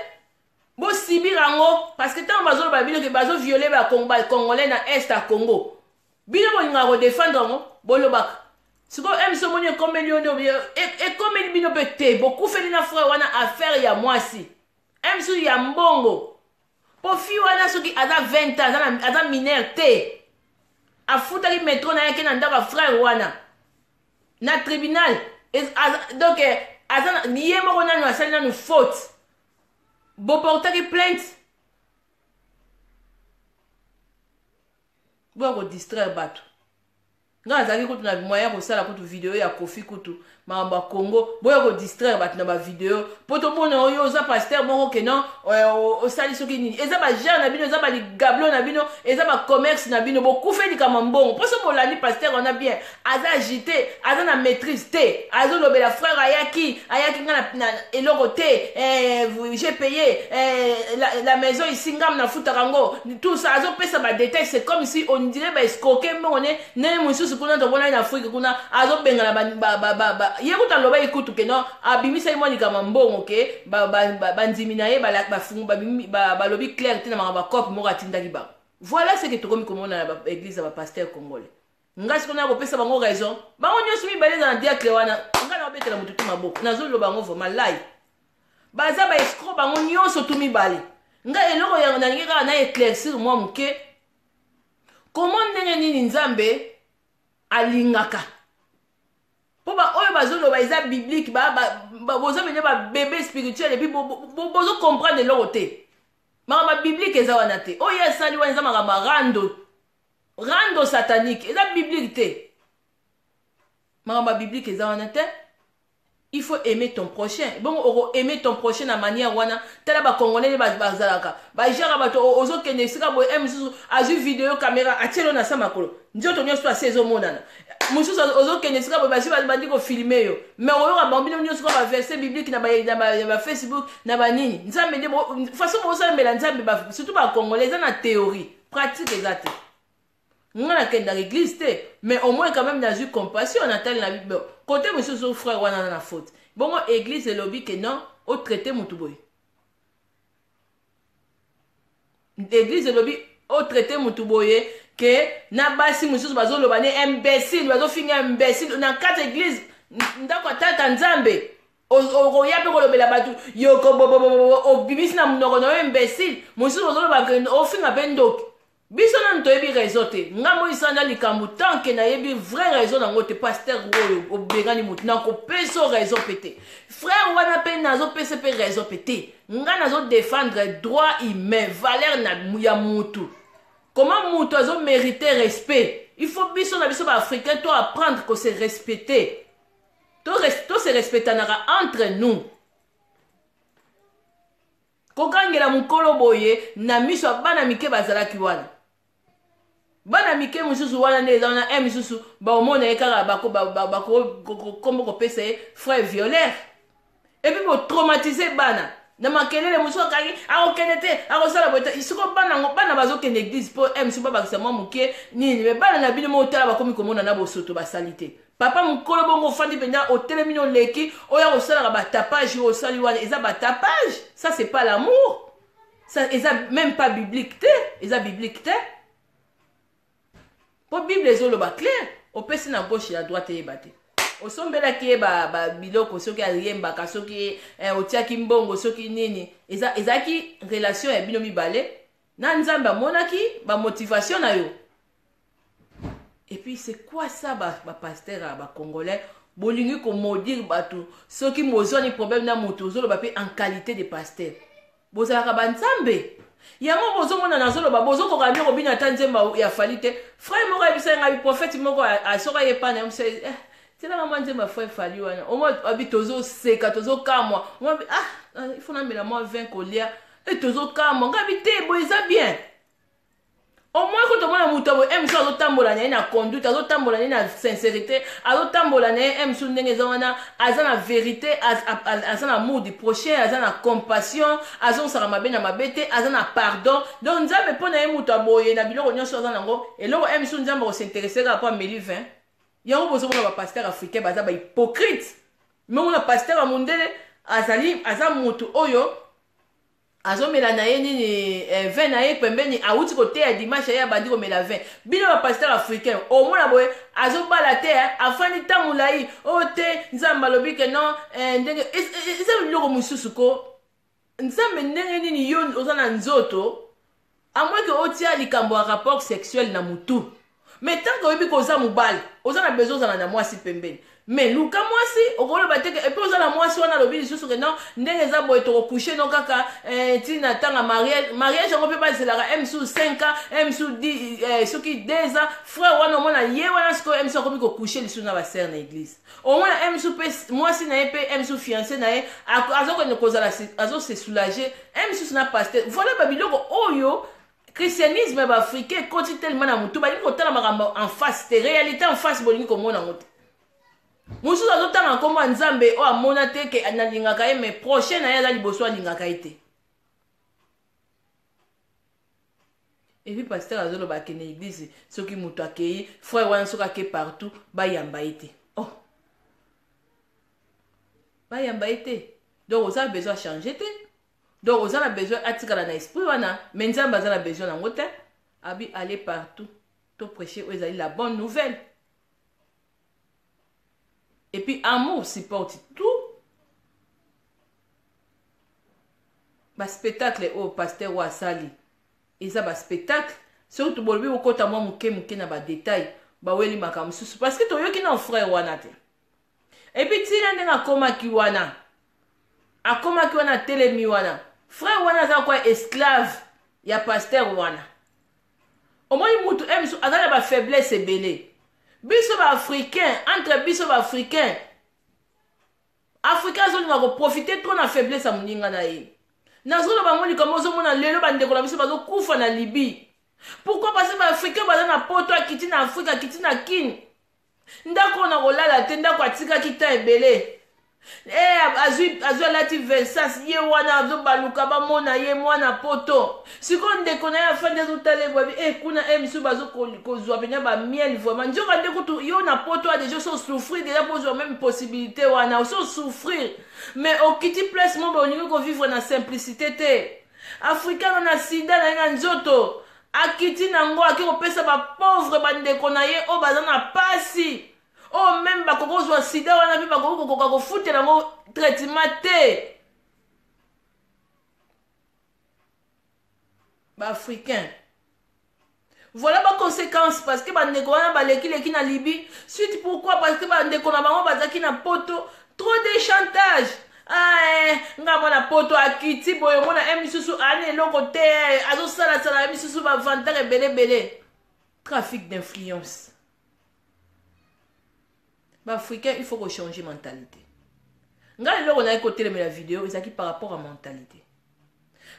bosibir yango parce que ntango bazoloba bino ke bazoviole bacongolais na est ya congo bino bolingaka kodefendre yango bolobaka sikoyo mc omoni ekomeli yo nde ekomeli bino mpe te bokufeli na frère wana affaire ya mwasi mc ya mbongo mpo fi wana soki aza 20 ans aza mineur te afutaki metro na ye ake na ndako ya frère wana na tribunal donc eh, aza ye moko nanu asali nanu faute boportaki plainte. Boya ko distraire bato. Nga nazalaki kutu na moyen ya kosala kutu video ya Kofi kutu makambo ya Congo. Boya ko distraire bato na ba video po tomona oyo oza pasteur moko ke non osali soki nini. Eza ba genre na bino, eza ba ligablo na bino, eza ba commerce na bino. Bokufi likambo mbongo. Po soki bolandi pasteur wana bien, aza agité, aza na maîtrise te. Azolobela frère ayaki, ayaki nga na eloko te. J'ai payé la maison ici, ngam nafutaka yango. Tout ça azopesa ba détails, c'est comme si on dirait ba escroquer mbongo ne ndenge mosusu kuna tomonaki na Afrique kuna azobengana ba ye kutu alobaki kutu ke non abimisaki mwa likambo mbongo ke bandimi na ye balobi clair te na makambo ya cope moko atindaki bango. Voilà ce que tokomi komona na baeglise ya bapasteur congolais. Nga sikoyo nakopesa bango raison, bango nyonso mibale eza na diacre wana. Nga nakobetela motu te maboko, nazoloba yango vraiment lai, baza ba escroc bango nyonso tu mibale. Nga eloko yango nalingi kaka na éclaircir mwa moke, comment ndenge nini Nzambe alingaka mpo baoyo bazoloba eza biblique, boza mpenza babebe spirituel et puis bozocomprendre eloko te. Makambo ya biblique eza wana te. Oyo asali wana eza makambo ya rando, rando satanique, eza biblique te. Makambo ya biblique eza wana te. Il faut aimer ton prochain. Bongo oko aimer ton prochain na manière wana? Tala bacongolais nde bazalaka bajara bato. Ozokende esika boye, mosusu azwi video caméra, atielo na sa makolo, nzoto nyonso ase ezomonana. Mosusu ozokende esika boye, bazwi bandi kofilmer yo. Mais oyoka bango bino nyonso kaka baverset biblique na bafacebook na banini. Nzambe nde façon bozosambela Nzambe, surtout bacongolais, eza na théorie, pratique eza te. Nga nakendaka église te, mais au moins quand même nazwi compassion, natali na côté mosusu, frère wana na faute. Bongo église elobi ke non, otraite motu boye? Église elobi otraite motu boye ke na basi mosusu bazoloba ne imbécile, bazofinga imbécile na kati église, ndako ya tata Nzambe? Okoya mpe kolobela bato yoko bobobobo, obimisi na monoko na yo imbécile. Mosusu ozoloba ofinga mpe ndoki. Biso nanu toyebi raison te. Nga moisanda likambo, tant que nayebi vrai raison nango te, pasteur oyo obengani motu, nakopesa raison mpe te. Frère wana mpe nazopesa mpe raison mpe te. Nga nazodéfendre droit humain, valeur na ya mutu, comment mutu azomérite respect. Il faut biso na biso baafricain to apprendre ko se respecter, to se respectanaka entre nous. Kokangela mokolo boye na miso ya bana mike bazalaki wana, bana mike mosusu wana nde eza wana e misusu baomona ye kaka bakombo kopesa ye frère violeur et puis botraumatiser bana na makelele. Mosusu akangi, akokende te, akosala boye te. Siko bana yango, bana bazokende église mpo e mosusu babakisa mwa moke nini. Mais bana na bino motala, bakomi komona na bosoto basali te. Papa mokolo bongo ofandi mpenza, otelemi na oleki oyo akosalaka batapage. Oyo osali wana eza batapage, ça c'est pas l'amour, ça eza même pas biblique te, eza biblique te. Mpo Bible ezoloba clair, opesi na gauche, ya droite eyeba te. Osombelaki ye biloko, soki ayembaka, soki otiaki mbongo, soki nini, ezalaki relation ya bino mibale na Nzambe, amonaki bamotivation na yo. Et puis c'est quoi ça? Bapasteur ya bacongolais bolingi komaudire bato. Soki mozwani problème na moto, ozoloba mpe en qualité de pasteur, bozalaka banzambe yango. Bozomona, nazoloba, bozokoka nde kobina ata nzembo ya Fally te. Frère moko ayebisa ngai, prophète moko, soki ayepa na ye mosu, tielaka mwa nzembo ya frère Fally wana. Omoi abi tozoseka, tozokamwa. Omoi ah, il faut namela mwa vin, kolia e tozokamwa. Ngai abi te, boye eza bien. Au moins ko tomona moto boye mosusu azotambola na ye na conduite, azotambola na ye na sincérité, azotambola na ye mosusu ndenge eza wana, aza na vérité, aza na amour du prochain, aza na compassion, azongisaka mabe na mabe te, aza na pardon. Donc Nzambe mpo na ye, moto aboye na biloko nyonso aza nango, eloko mosusu Nzambe akosinteresse kaka mpo ameli vin. Yango bozomona bapasteur africain baza bahypocrite. Momona pasteur ya mondele azali, aza motu oyo azomela na ye nini, vin na ye pembeni, awuti koteya dimanche, ye abandi komela vin. Bino bapasteur africain, omona boye azobala te, afandi ntango molai oyo te. Nzambe alobi ke non, ndenge eza biloko mosusu ko Nzambe ndenge nini yo oza na nzoto, à moins que otia likambo ya rapport sexuel na mutu. Mais tant que oyebi koza mobali, oza na besoin ozala na mwasi pembeni. Mais luka mwasi, okoloba te et puis oza na mwasi wana alobi lisusu ke non, ndenge eza boye tokocoucher no kaka eh, ntina ntanga mariage. Mariage yango mpe bazelaka m su 5 ans, m su eh, soki 2 ans. Frère wana omona ye wana sikoyo m su akomi kocoucher lisusu na basœur na église. Omona m su mpe mwasi na ye mpe m su fiancé na ye azokende kozala, azose soulager m susu na pasteur. Voilà babiloko oyo christianisme ya baafricain ekoti tellement na motu, balingi kotala makambo en face te, réalité en face bolingi komona yango te. Mosusu azotanga nkombo ya Nzambe oyo amona te ke nalingaka ye, mais prochain na ye aza liboso, alingaka ye te. Et puis pasteur azoloba akende église, soki moto akei, frère wana soki ake partout, bayamba ye te. Oh, bayamba ye te, donc oza besoin changer te, donc oza na besoin atikala na esprit wana. Mais Nzambe aza na besoin nango te. Abi aller partout to prêcher oyo ezali la bonne nouvelle. Et puis amour supporte tout. Baspectacle oyo pasteur oyo asali eza baspectacle. Soki bolobi bokɔta mwa moke moke na badétail, baweli makambo mosusu, parce que toyoki na frère wana te. Et puis ntina ndenge akomaki wana, akomaki wana, atelemi wana, frère wana aza kwa esclave ya pasteur wana. Omoni mutu e misu aza na bafaiblesse ebele. Biso baafricain, entre biso baafricain, africain azolinga koprofiter trop na faiblesse ya moninga na ye. Nazoloba ngo likambo ozomona lelo, bandeko na biso bazokufa na Libye. Pourquoi? Parce que baafricain baza na Poto, akiti na Afrique, akiti na Kine, ndako na kolala te, ndako atikaki ta ebele. E azwi azwi, alati Versace, ye wana azobaluka, bamona ye mwana Poto. Sikoyo ndeko na ye afandi, azotala ebwabi e kuna e misusu bazokozwa pena bamiel. Vraiment, nzoka nde kutu yo na Poto a déjà oso souffrir déjà mpo ozwa même possibilité wana, oso souffrir. Mais okiti place mo boye, olingi kovivre na simplicité te. Africain na sida na ye na nzoto, akiti nango, ake kopesa bapauvre, bandeko na ye oyo baza na pasi, oyo même bakoki kozwa sida wana mpe bakoki kokoka kofutela yango traitement te. Baafricain, voilà baconséquence, parce que bandeko wana balekileki na Libye suite. Pourquoi? Parce que bandeko na bango bazalaki na Poto, trop de chantage. Ah, eh, nga mwana Poto, akiti boye, omona e misusu ana eloko te, azosalasala ye misusu bavantare ebelebele, trafic d'influence. Baafricain, il faut kochanger mentalité. Ngai eloko naye kotelemela video ezalaki par rapport à mentalité,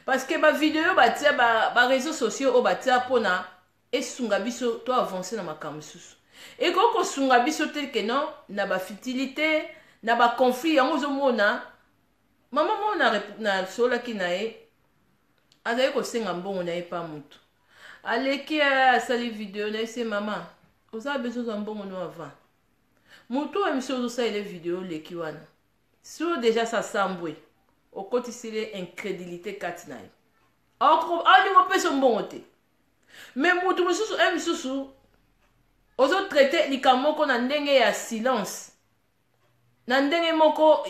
parce que bavideo batia baréseau sociaux oyo batia mpona esunga biso to avance na makambo mosusu, ekoki kosunga biso te ke non, na bafutilité, na baconflit. Yango ozomona mama moko nasololaki na ye, azali kosenga mbongo na ye pa motu aleki, asali video na ye se: "Mama, oza besoin ozwa mbongo no avant motu oyo miso ozosalela video oleki wana." So déjà sasambwe, okotisili incrédulité kati na ye, alingi opesa mbongo te. Mais motu mosusu e mosusu ozotraiter likambo moko na ndenge ya silence, na ndenge moko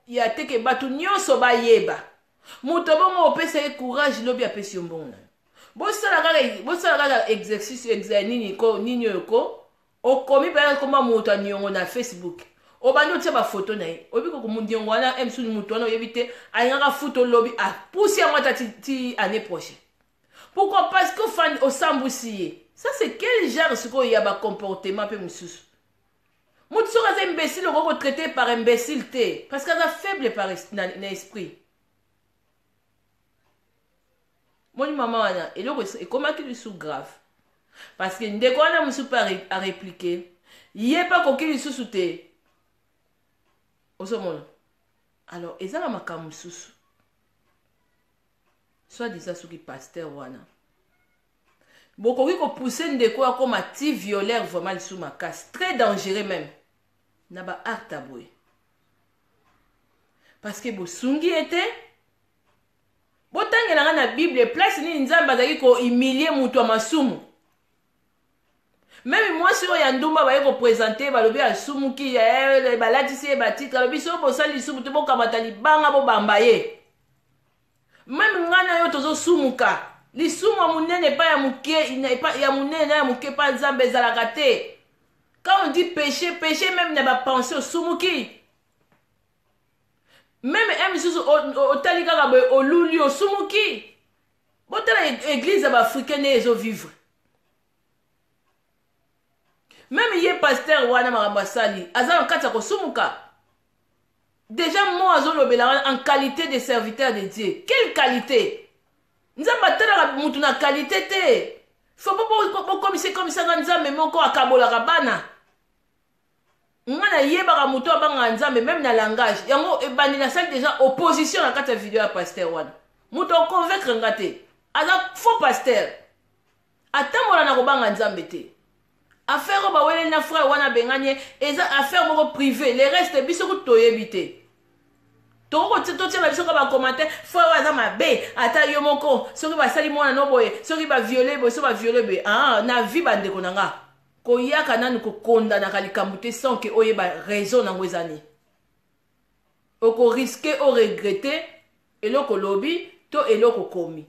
ya teke bato nyonso bayeba, moto bongo opesa ye courage, lobi apesi yo mbongo na yo. Bosala kaka exercice nini ko nini oyo ko okomi mpenza koma moto aniongo na Facebook, obandi otia bafoto na ye, oyebi koko niongo wana msuni moto wana oyebi te, alingaka futa, olobi apusi yango ata ti année prochaine. Pourquoi? Parce que ofandi osambwisi ye. Ça, c'est quel genre sikoyo ya bacomportement mpe mosusu? Motu soki aza imbécile, okoki kotraiter par imbécile te, parce que aza faible par na esprit. Moni mama wana, eloko ekomaki lisusu grave, parce que ndeko wana mosusu mpe arépliquer ye mpe akoki lisusu te. Ozomona, alors eza na makambo mosusu. Soit disant soki pasteur wana, bokoki kopousser ndeko akóma ti violeur, vraiment lisusu makasi, très dangereux même na baacte ya boye, parce que bosungi ye te. Botangelanga na Bible place nini Nzambe azalaki kohumilier moto ya masumu? Même mwasi oyo ya ndumba, baye koprésenter, balobi asumuki, balatisi ye batitre, alobi soki bosali lisumu te, bokamata libanga bobamba ye. Même ngai na yo tozosumuka, lisumu ya monene epai ya moke, ya monene na ya moke epai Nzambe ezalaka te. Quand on dit péché, péché même na ba pensée osumuki. Même un misusu otali kaka boye oluli osumuki. Botala église ya ba africain nde ezo vivre. Même ye pasteur wana makambo asali aza na kati ya kosumuka. Déjà mo azolobela wana en qualité de serviteur de Dieu. Quelle qualité? Nzambe atalaka mutu na qualité te. Faut bokomisa ekomisaka Nzambe moko akabolaka bana. Nga nayebaka moto abangaka Nzambe même na langage. Yango ebandi nasali déjà opposition na kati ya video ya pasteur wana. Moto aconvaincre nga te. Aza faux pasteur. Atambola na kobanga Nzambe te. Affaire oyo baweleli na frère wana abengani ye eza affaire moko privé. Le reste biso kutu toyebi te. Tokoki totiela biso kaka bacommentaire, frère oyo aza mabe, ata yo moko soki basali mwana no boye, soki baviole boye, soki baviole boye. Ah, na vie bandeko na nga, koyaka nanu kokondanaka likambo te sans ke oyeba raison nango eza nini. Okoriske oregrete eloko olobi to eloko okomi.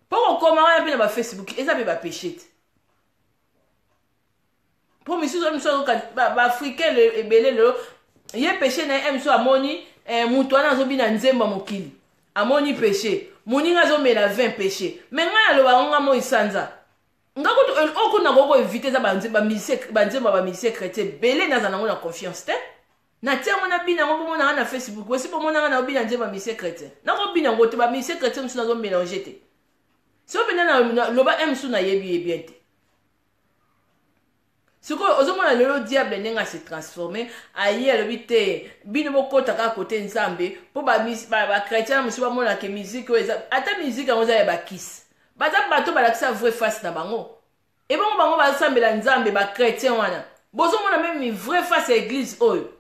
Mpo kokoma wana mpe na bafacebook eza mpe bapeshe te. Mpo misusu misusu baafricain ebele lelo ye peshe na ye misusu amoni eh, moto wana azobina nzembo ya mokili amoni peshe, moninga azomela vin peshe. Me ngai naloba yango nga moi sanza nga kutu oyo kutu nakoki koevite eza banzembo ya bamusicien chrétien ebele naza nango na confiance te. Natia yango nabina yango bomona nga na Facebook, bosi bomona nga naobina nzembo ya musicien chrétien, nakobina yango te. Bamusicien chrétien mosusu nazomélange te, soki mpenza loba m mosusu nayebi ye bien te. Sikoyo ozomona lelo diable ndenge ase transforme, aye alobi te bino bokota kaka kote Nzambe mpo bachrétien na mosusu bamonaka musique oyo eza ata musique yango eza ya bakisi, baza bato balakisa vraie face na bango. Ebongo bango basambela Nzambe, bachrétien wana bozomona meme vraie face ya église oyo.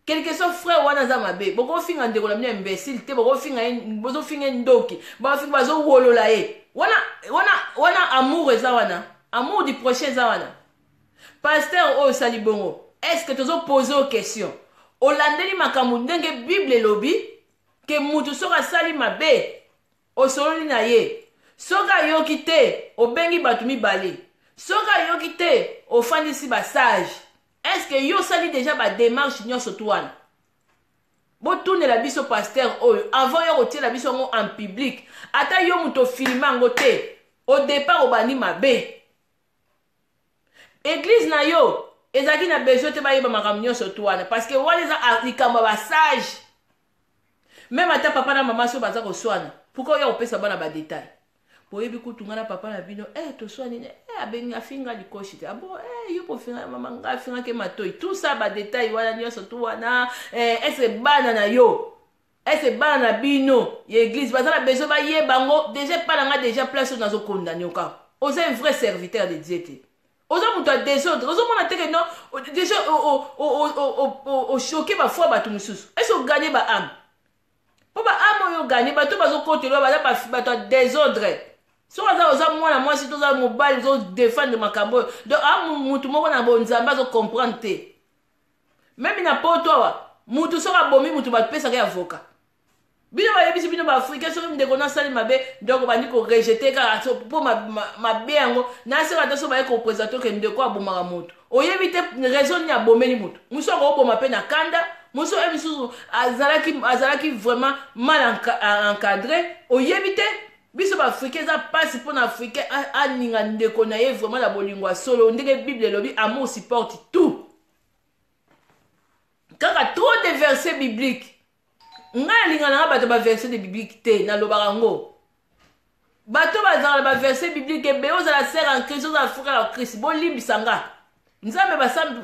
Quelque soit frère wana aza mabe, bokofinga ndeko na bino imbécile te, bokofinga ye, bozofinga ye ndoki, bafinga bazowolola ye wana wana wana. Amour eza wana, amour du prochain eza wana. Pasteur oyo osali bongo, est ce que tozopose o question? Olandeli makambo ndenge Bible elobi ke mutu soki asali mabe osololi na ye, soki ayoki te obengi bato mibale, soki ayoki te ofandisi basage. Est ce que yo osali déjà badémarche nyonso tu wana? Botunela biso pasteur oyo avant yo kotiela biso yango en public. Ata yo moto ofilme yango te, au départ obandi mabe. Église na yo ezalaki na besoin te bayeba makambo nyonso tu wana, parce que wana eza likambo ya basage. Même ata papa na mama so baza koswana, pourquoi oya kopesa bana badetail? Boyebi kutu nga na papa na bino eh, toswani eh, abengi afinga likoshi te abo eh, yo pofinga mama nga afingaki matoi, tout ça badetail wana nyonso tu wana eh, ese bana na yo, ese bana na bino ya église baza na besoin bayeba yango déjà? Epa na nga déjà place oyo nazokondane oka, oza un vrai serviteur de Dieu te, oza moto ya désordre. Ozomona te ke non, déjà ochoke bafoi bato mosusu. Ese oganye baâme? Mpo baâme oyo oganye, bato bazokotela baza bato ya désordre. Soki aza oza mwana mwasi to oza mobali ozodefendre makambo oyo, donc a mutu moko na bonzambe azocomprendre te. Même na poto awa, mutu soki abomi mutu bapesaka ye avocat. Bino bayebisi bino baafricain, soki ndeko nasali mabe, donc bandi korejeter kaka mpo mabe yango naseka. Ata so baye koprésente ke ndeko abomaka motu, oyebi te raison nini abomeli motu. Mosusu akoboma mpe na kanda, mosusu oyo misusu azalaki vraiment mal encadré, oyebi te. Biso baafricain eza mpasi mpona africain aninga ndeko na ye vraiment na bolingo ya solo, ndenge Bible elobi amour supporte tout. Kaka trop de verset biblique, ngai nalinga nanga bato baverset de biblique te. Nalobaka yango, bato bazalaka na baverset biblique ebele, ozala sœur en Christ, ozala frère en Christ, bolimbisa nga, Nzambe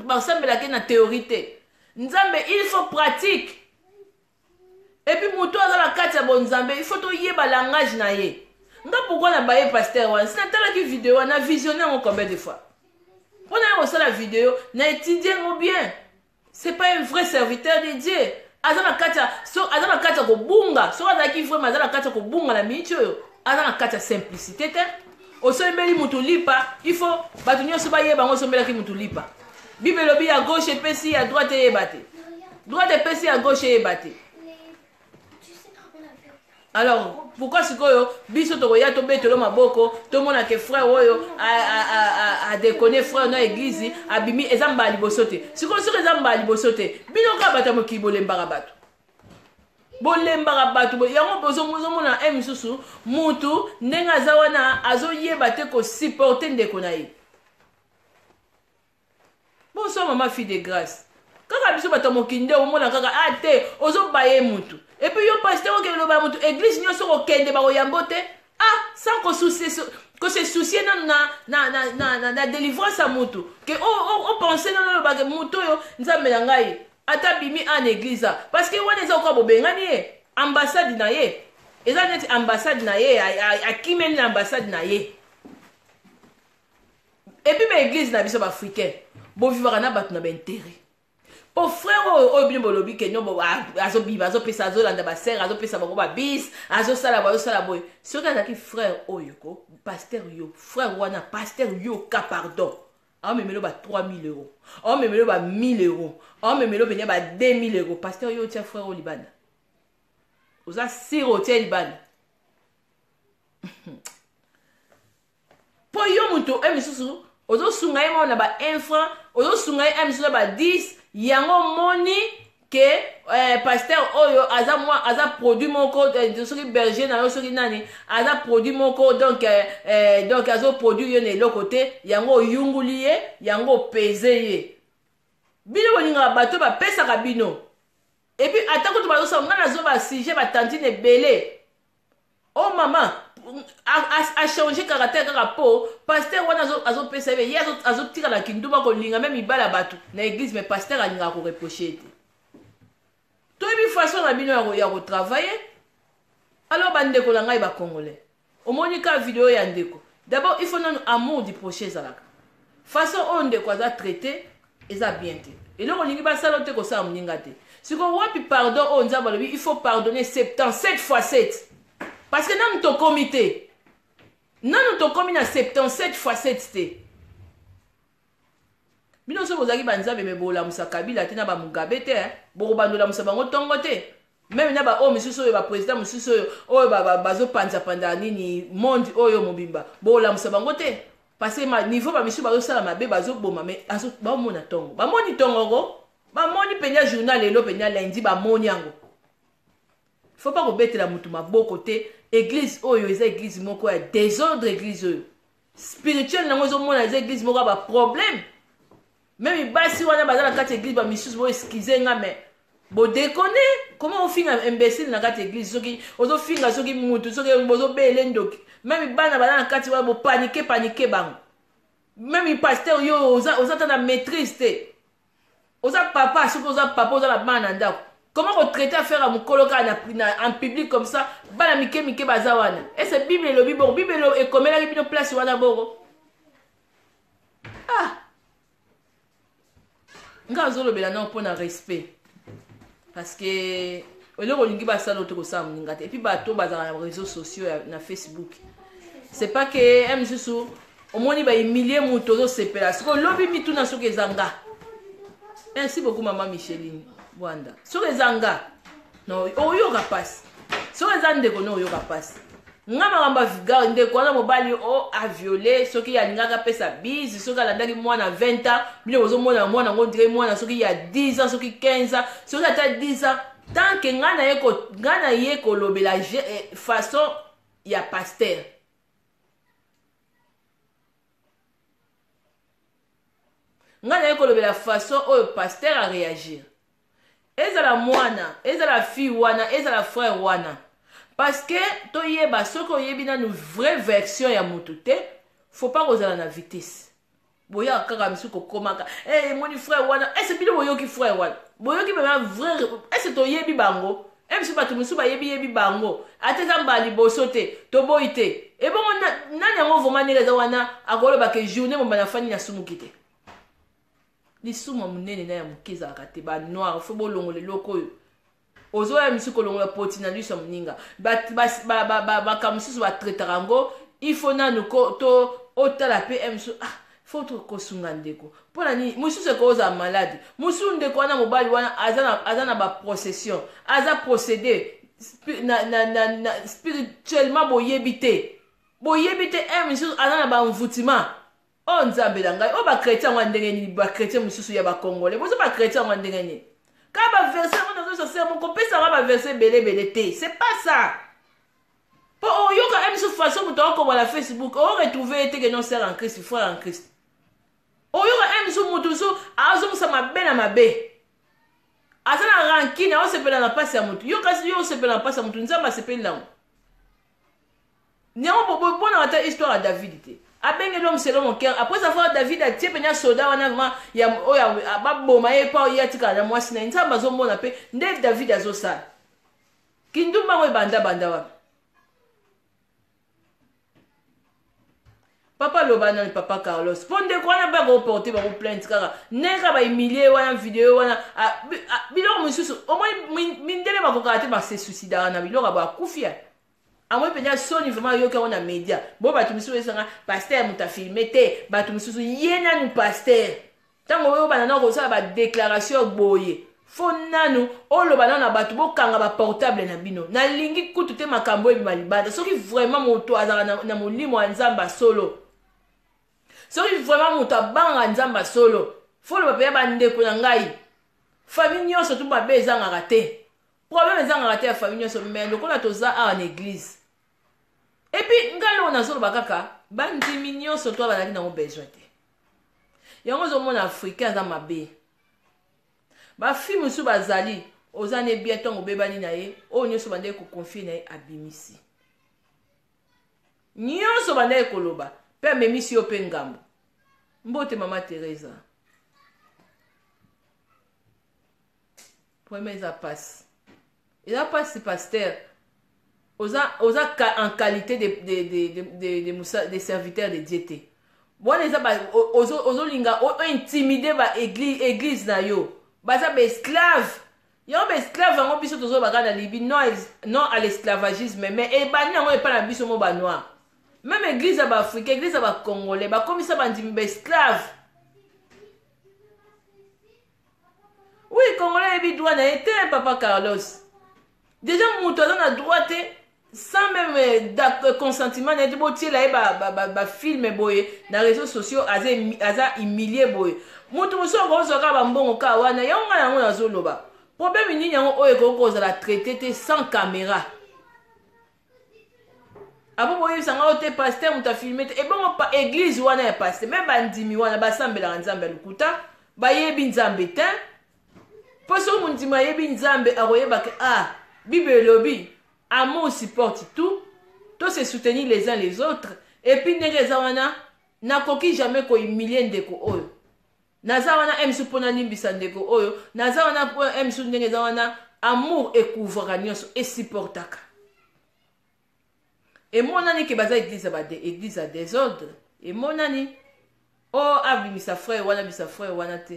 basambelaki na théorie te. Nzambe il faut pratique. Et puis moto aza na kati ya bonzambe, il faut toyeba langage na ye. Nga pourquoi na baye pasteur wana? Si natalaki video wana, na visionne yango combien de fois mpo na ye kosala video, na étudie yango bien. C'est pas un vrai serviteur de Dieu. Aza na kati ya so, aza na kati ya kobunga. Soki azalaki vraiment, aza na kati ya kobunga na miniti oyo. Aza na kati ya simplicité te. Osombeli mutu lipa, il faut bato nyonso bayeba yango osombelaki mutu lipa? Bible elobi ya gauche epesi, ya droite eyeba te, droite epesi, ya gauche eyeba te. Alors pourquoi sikoyo biso tokoya tobetelo maboko, tomona ke frère oyo Adéconner frère na église, abimi, eza mbala liboso te. Sikoyo soki eza mbala liboso te, bino kaka bato ya mokili bolembaka bato, bolembaka bato yango. Bozomona e misusu, mutu ndenge aza wana azoyeba te kosupporter ndeko na ye. Bonsoir mama fille de grâce. Kaka biso bato ya mokili nde omona kaka a ah, te ozobaye mutu. Et puis yo pasteur, okende loba ya mutu, église nyonso kokende bakoyambo te. Ah, sans kose soucier nanu na délivrance ya mutu, ke opense nanu, olobake mutu oyo, Nzambe na ngai, ata bimi en église, parce que wana eza okoka bobengani ye, ambassade na ye eza neti ambassade na ye, akimeli na ambassade na ye. Et puis baéglise na biso baafricain, bovivaka na bato na baintérêt. Po frère oyo, oyo bino bolobi ke no azobima, azopesa, azolanda basere, azopesa bango babis, azosala boye, azosala boye, soki azalaki frère oyo ko pasteur, yo frère wana, pasteur, yo ka pardon, aomemelo ba 3000 euros, aomemelo ba 1000 euros, aomemelo pene ba 2000 euros, pasteur, yo otia frère oyo libanda? Oza sûr otia libanda? Mpo yo moto oyo misusu ozosunga ye moko na ba 1 franc, ozosunga ye misusu na ba 10, yango omoni ke pasteur oyo aza mwa, aza produit moko, soki berger na yo, soki nani, aza produit moko. Donc azoproduire yo na eloko te, yango oyunguli ye, yango opeze ye. Bino bolingaka bato bapesaka bino. Et puis ata kutu bazosala, ngai nazoba sujet, batantine ebele o oh, mama achange caractère kaka mpo pasteur wana azopesa ye. Ye azotikala kindumba, kolinga me mibali ya bato na église, mais pasteur alingaka koreprocher te. Toyebi façon na bino ya kotravailler. Alors bandeko na ngai bacongolais, omoni ka video ya ndeko, d'abord il faut nanu amour du prochain ezalaka. Façon oyo ndeko aza traité eza bien te. Eloko olingi basala te, kosala moninga te. Sikoyo wapi pardon oyo Nzambe alobi il faut pardonner 77 fois 7? Parce que nanu tokomi te, nanu tokomi na 77 fois 7 te. Bino so bozalaki banzambe, me bolamusa Kabila te na bamugabe te, bokobandolamusa bango ntongo te. Même na baoyo misusu oyo, baprésident mosusu oyo oyo bazopanzapanza nini monde oyo mobimba, bolamusa bango te, parce que niveau bamisusu bazosala mabe, bazoboma, mais baomona ntongo, bamoni ntongo ko, bamoni mpenza journal lelo, mpenza lundi bamoni yango. Faut pas kobetela motu maboko te. Église oyo eza église moko ya désordre. Église oyo spirituel nango ezomona eza église moko ya baproblème. Même basi wana baza na kati ya église, bamisusu, bo excuse nga, mais bodéconner. Comment ofinga imbécile na kati ya église? Soki ozofinga, soki mutu, soki bozobele ndoki, même bana baza na kati wana, bopaniquer paniquer bango. Même pasteur, yo oza ta na maîtrise te. Oza papa, soki oza papa, oza na bana na ndako, comment kotraiter affaire ya mokolo kaka en public comme ça? Bana mike mike baza wana. Ese Bible elobi bongo? Bible ekomelaki bino place wana bongo? Ah, nga azolobela nao mpo na respect, parce que eloko olingi basala oyo te, kosala moninga te. Et puis bato bazalaka na réseaux sociaux, na Facebook, c'est pas que ye mosusu omoni bahumilie moto, ozosepela. Soki olobi mituna, soki eza nga. Merci beaucoup mama Micheline Bwanda. Soki eza nga no, oyoka mpasi. Soki eza ndeko no, oyoka mpasi. Nga makambo ya ndeko wana mobali o aviole, soki alingaki apesa bise, soki alandaki mwana 20 ans, bino bozomona mwana yango dire mwana soki ya 10 ans, soki 15 ans, soki ata 10 ans. Tant que ngai na ye kolobela façon ya pasteur, ngai na ye kolobela façon oyo pasteur aréagir, ezala mwana, ezala fille wana, ezala frère wana, parce que toyeba, soki oyebi nanu vraie version ya motu te, faut pas kozala na vitesse. Boyaka kaka misu kokomaka hey, emoni frère wana. Ese bino boyoki frère wana, boyoki vraiment vrai? Ese toyebi bango? E biso bato mosusu bayebi yebi bango, ata eza mbala liboso te, toboyi te. Ebongo nani yango vraiment ndenge eza wana akoloba ke journée momba nafandi, nasumuki te? Lisumu ya monene na ya moke ezalaka te. Banoir, faut bolongola eloko oyo ozoya misu kolongola poti na liso ya moninga. Makambo mosusu batraitaka yango, il faut nanu to otala mpe e mosusu. Ah, faut kosunga ndeko. Mpo na nini? Mosusu ekozala malade, mosusu ndeko wana mobali wana aza na baprocession, aza procédé na spirituellement. Boyebi te, boyebi te. E mosusu aza na bamvutima. Oh nzambe na ngai, oyo ba chrétien yango ya ndenge nini? Ba chrétien mosusu ya ba congolais, bozo ba chrétien yango ya ndenge nini? Kaka ba verset yango nazosa ser moko pesa nga ba verset ebele ebele te, c'est pas ça. Po oyoka ye mosusu façon moto akokoma na Facebook, o retrouver ye te que non sœur en Christ, frère en Christ. Oyoka ye mosusu moto mosusu azongisa mabe na mabe. Aza na rancune, aosepela na pasi ya moto. Yo kasi yo osepela na pasi ya moto, Nzambe asepeli nango. Yango bobonaka ata histoire ya David te. Abenge l'homme selon mon cœur. Après avoir David atie penya soda wana vraiment ya oyo baboma ye pa ye atikala na mwasi na ye. Nzambe azomona pe nde David azosala. Kindumba yango ebanda banda wapi? Papa loba nani papa Carlos. Po ndeko wana ba ko porter bango plainte kaka. Ndenge kaka ba humilier wana video wana biloko mosusu omoni mindele bakokaka te ba se suicidaka na biloko ya bakufi. Amoni mpenza soni vraiment ayoki yango na media. Bo bato mosusu esanga pasteur moto afilme te, bato mosusu ye nanu pasteur. Ntango oyo bana nanu kosala ba déclaration boye, fo nanu oloba nanu na bato bokanga ba portable na bino. Nalingi kutu te makambo ebima libanda. Soki vraiment moto azalaka na molimo ya Nzambe solo, soki vraiment moto abangaka Nzambe solo, fo oloba mpenza bandeko na ngai, famille nyonso tu mabe ezangaka te. Problème ezangaka te ya famille nyonso, mais lokola toza awa na église. Et puis ngai eloko nazoloba kaka bandimi nyonso to bazalaki nango besoin te. Yango ozomona africain aza mabe. Ba fille mosusu bazali oza ne bien ntango obebani na ye, oyo nyonso bandaki koconfie na ye abimisi. Nyonso bandaki koloba mpe amemisi yo mpe ngambo. Mbote mama Teresa. Vraiment eza pasi. Eza pasi pasteur. Oza oza en qualité de serviteur de Dieu te. Wana eza ba ozo ozolinga o intimider ba église église na yo. Baza ba esclave. Yango ba esclave yango biso tozo baka na Libye non non à l'esclavagisme mais ebandi yango epa na biso mo ba noir. Même église ya ba africain, église ya ba congolais, bakomisa bandimi ba esclave. Oui, congolais ayebi droit na ye te, papa Carlos. Déjà moto aza na droit te sans même consentiment na ye te botiela ye ba film boye na réseaux sociaux, aza, aza humilié boye. Moto mosusu akozwa kaka bambongo kaka wana, yango ngai yango nazoloba. Problème nini yango oyo ekoki kozala traité te sans caméra? Apo boyebisa ngai te pasteur moto afilme te, ebongo pa église wana ya pasteur, même bandimi wana basambelaka Nzambe ya lokuta, bayebi Nzambe te. Po soki mondimi ayebi Nzambe akoyeba ke ah, Bible elobi amour supporte tout, to se soutenir les uns les autres. Et puis ndenge eza wana, nakoki jamais kohumilie ndeko oyo. Naza wana msu mpo nalimbisa ndeko oyo, naza wana mpo msu ndenge eza wana, amour ekouvraka nyonso, esupportaka. Emonani ke baza église ya ba église ya désordre. Emonani oh, abimisa frère wana, abimisa frère wana te.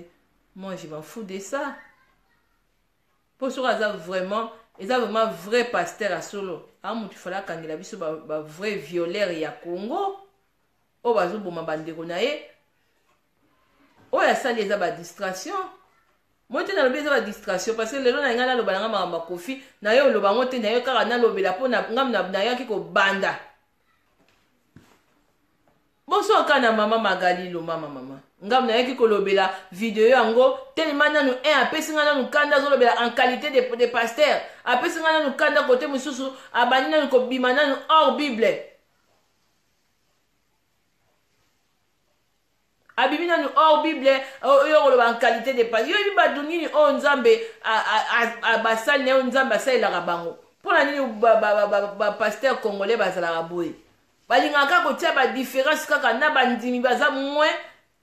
Moi je m'en fous de ça. Po soki aza vraiment, eza vraiment vrai pasteur ya solo, a mutu fala akangela biso ba vrai violeur ya Congo oyo bazoboma bandeko na ye. Oyo asali eza ba distraction. Moi te nalobi eza ba distraction parce que lelo na ngai naloba na ngai makambo ya Kofi, na yo oloba yango te, na yo kaka nalobela mpo na ngai nayaki kobanda. Bonsoir kaka na mama Magali Lomama mama. Ngai nayaki kolobela video yango tellement nanu un apesi ngai nanu kanda, azolobela en qualité de pasteur, apesi ngai nanu kanda kote mosusu, abandi nanu kobima nanu hors Bible. Abimi nanu hors Bible, oyo koloba en qualité de pasteur. Yo yebi bato nini oyo Nzambe basali na yo, Nzambe asalelaka bango. Mpona nini ba pasteur congolais bazalaka boye? Balingaka kaka kotia ba différence kaka na bandimi baza moins,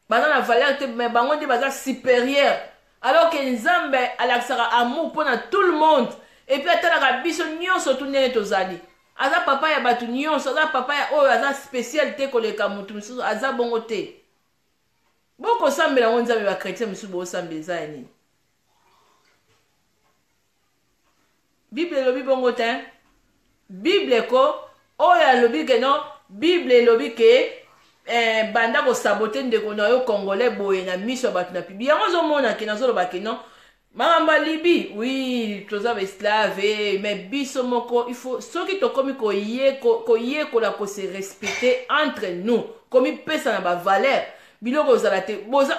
baza na valeur te, mais bango nde baza supérieur. Alors que Nzambe alakisaka amour mpona tout le monde. Et puis atalaka biso nyonso tu ndenge tozali. Aza papa ya bato nyonso, aza papa ya oyo aza spécial te koleka moto mosusu, aza bongo te. Bokosambela yango Nzambe, ba chrétien mosusu bosambela eza ya nini? Bible elobi bongo te. Bible ko oyo alobi ke non, Bible elobi ke banda kosabote ndeko na yo congolais boye na miso ya bato na public. Yango ozomona ke nazoloba ke non, makambo ya Libye, oui, toza ba esclave, mais biso moko il faut soki tokomi koyekola ko se respecter entre nous, Komipesa na ba valeur, biloko ozala te.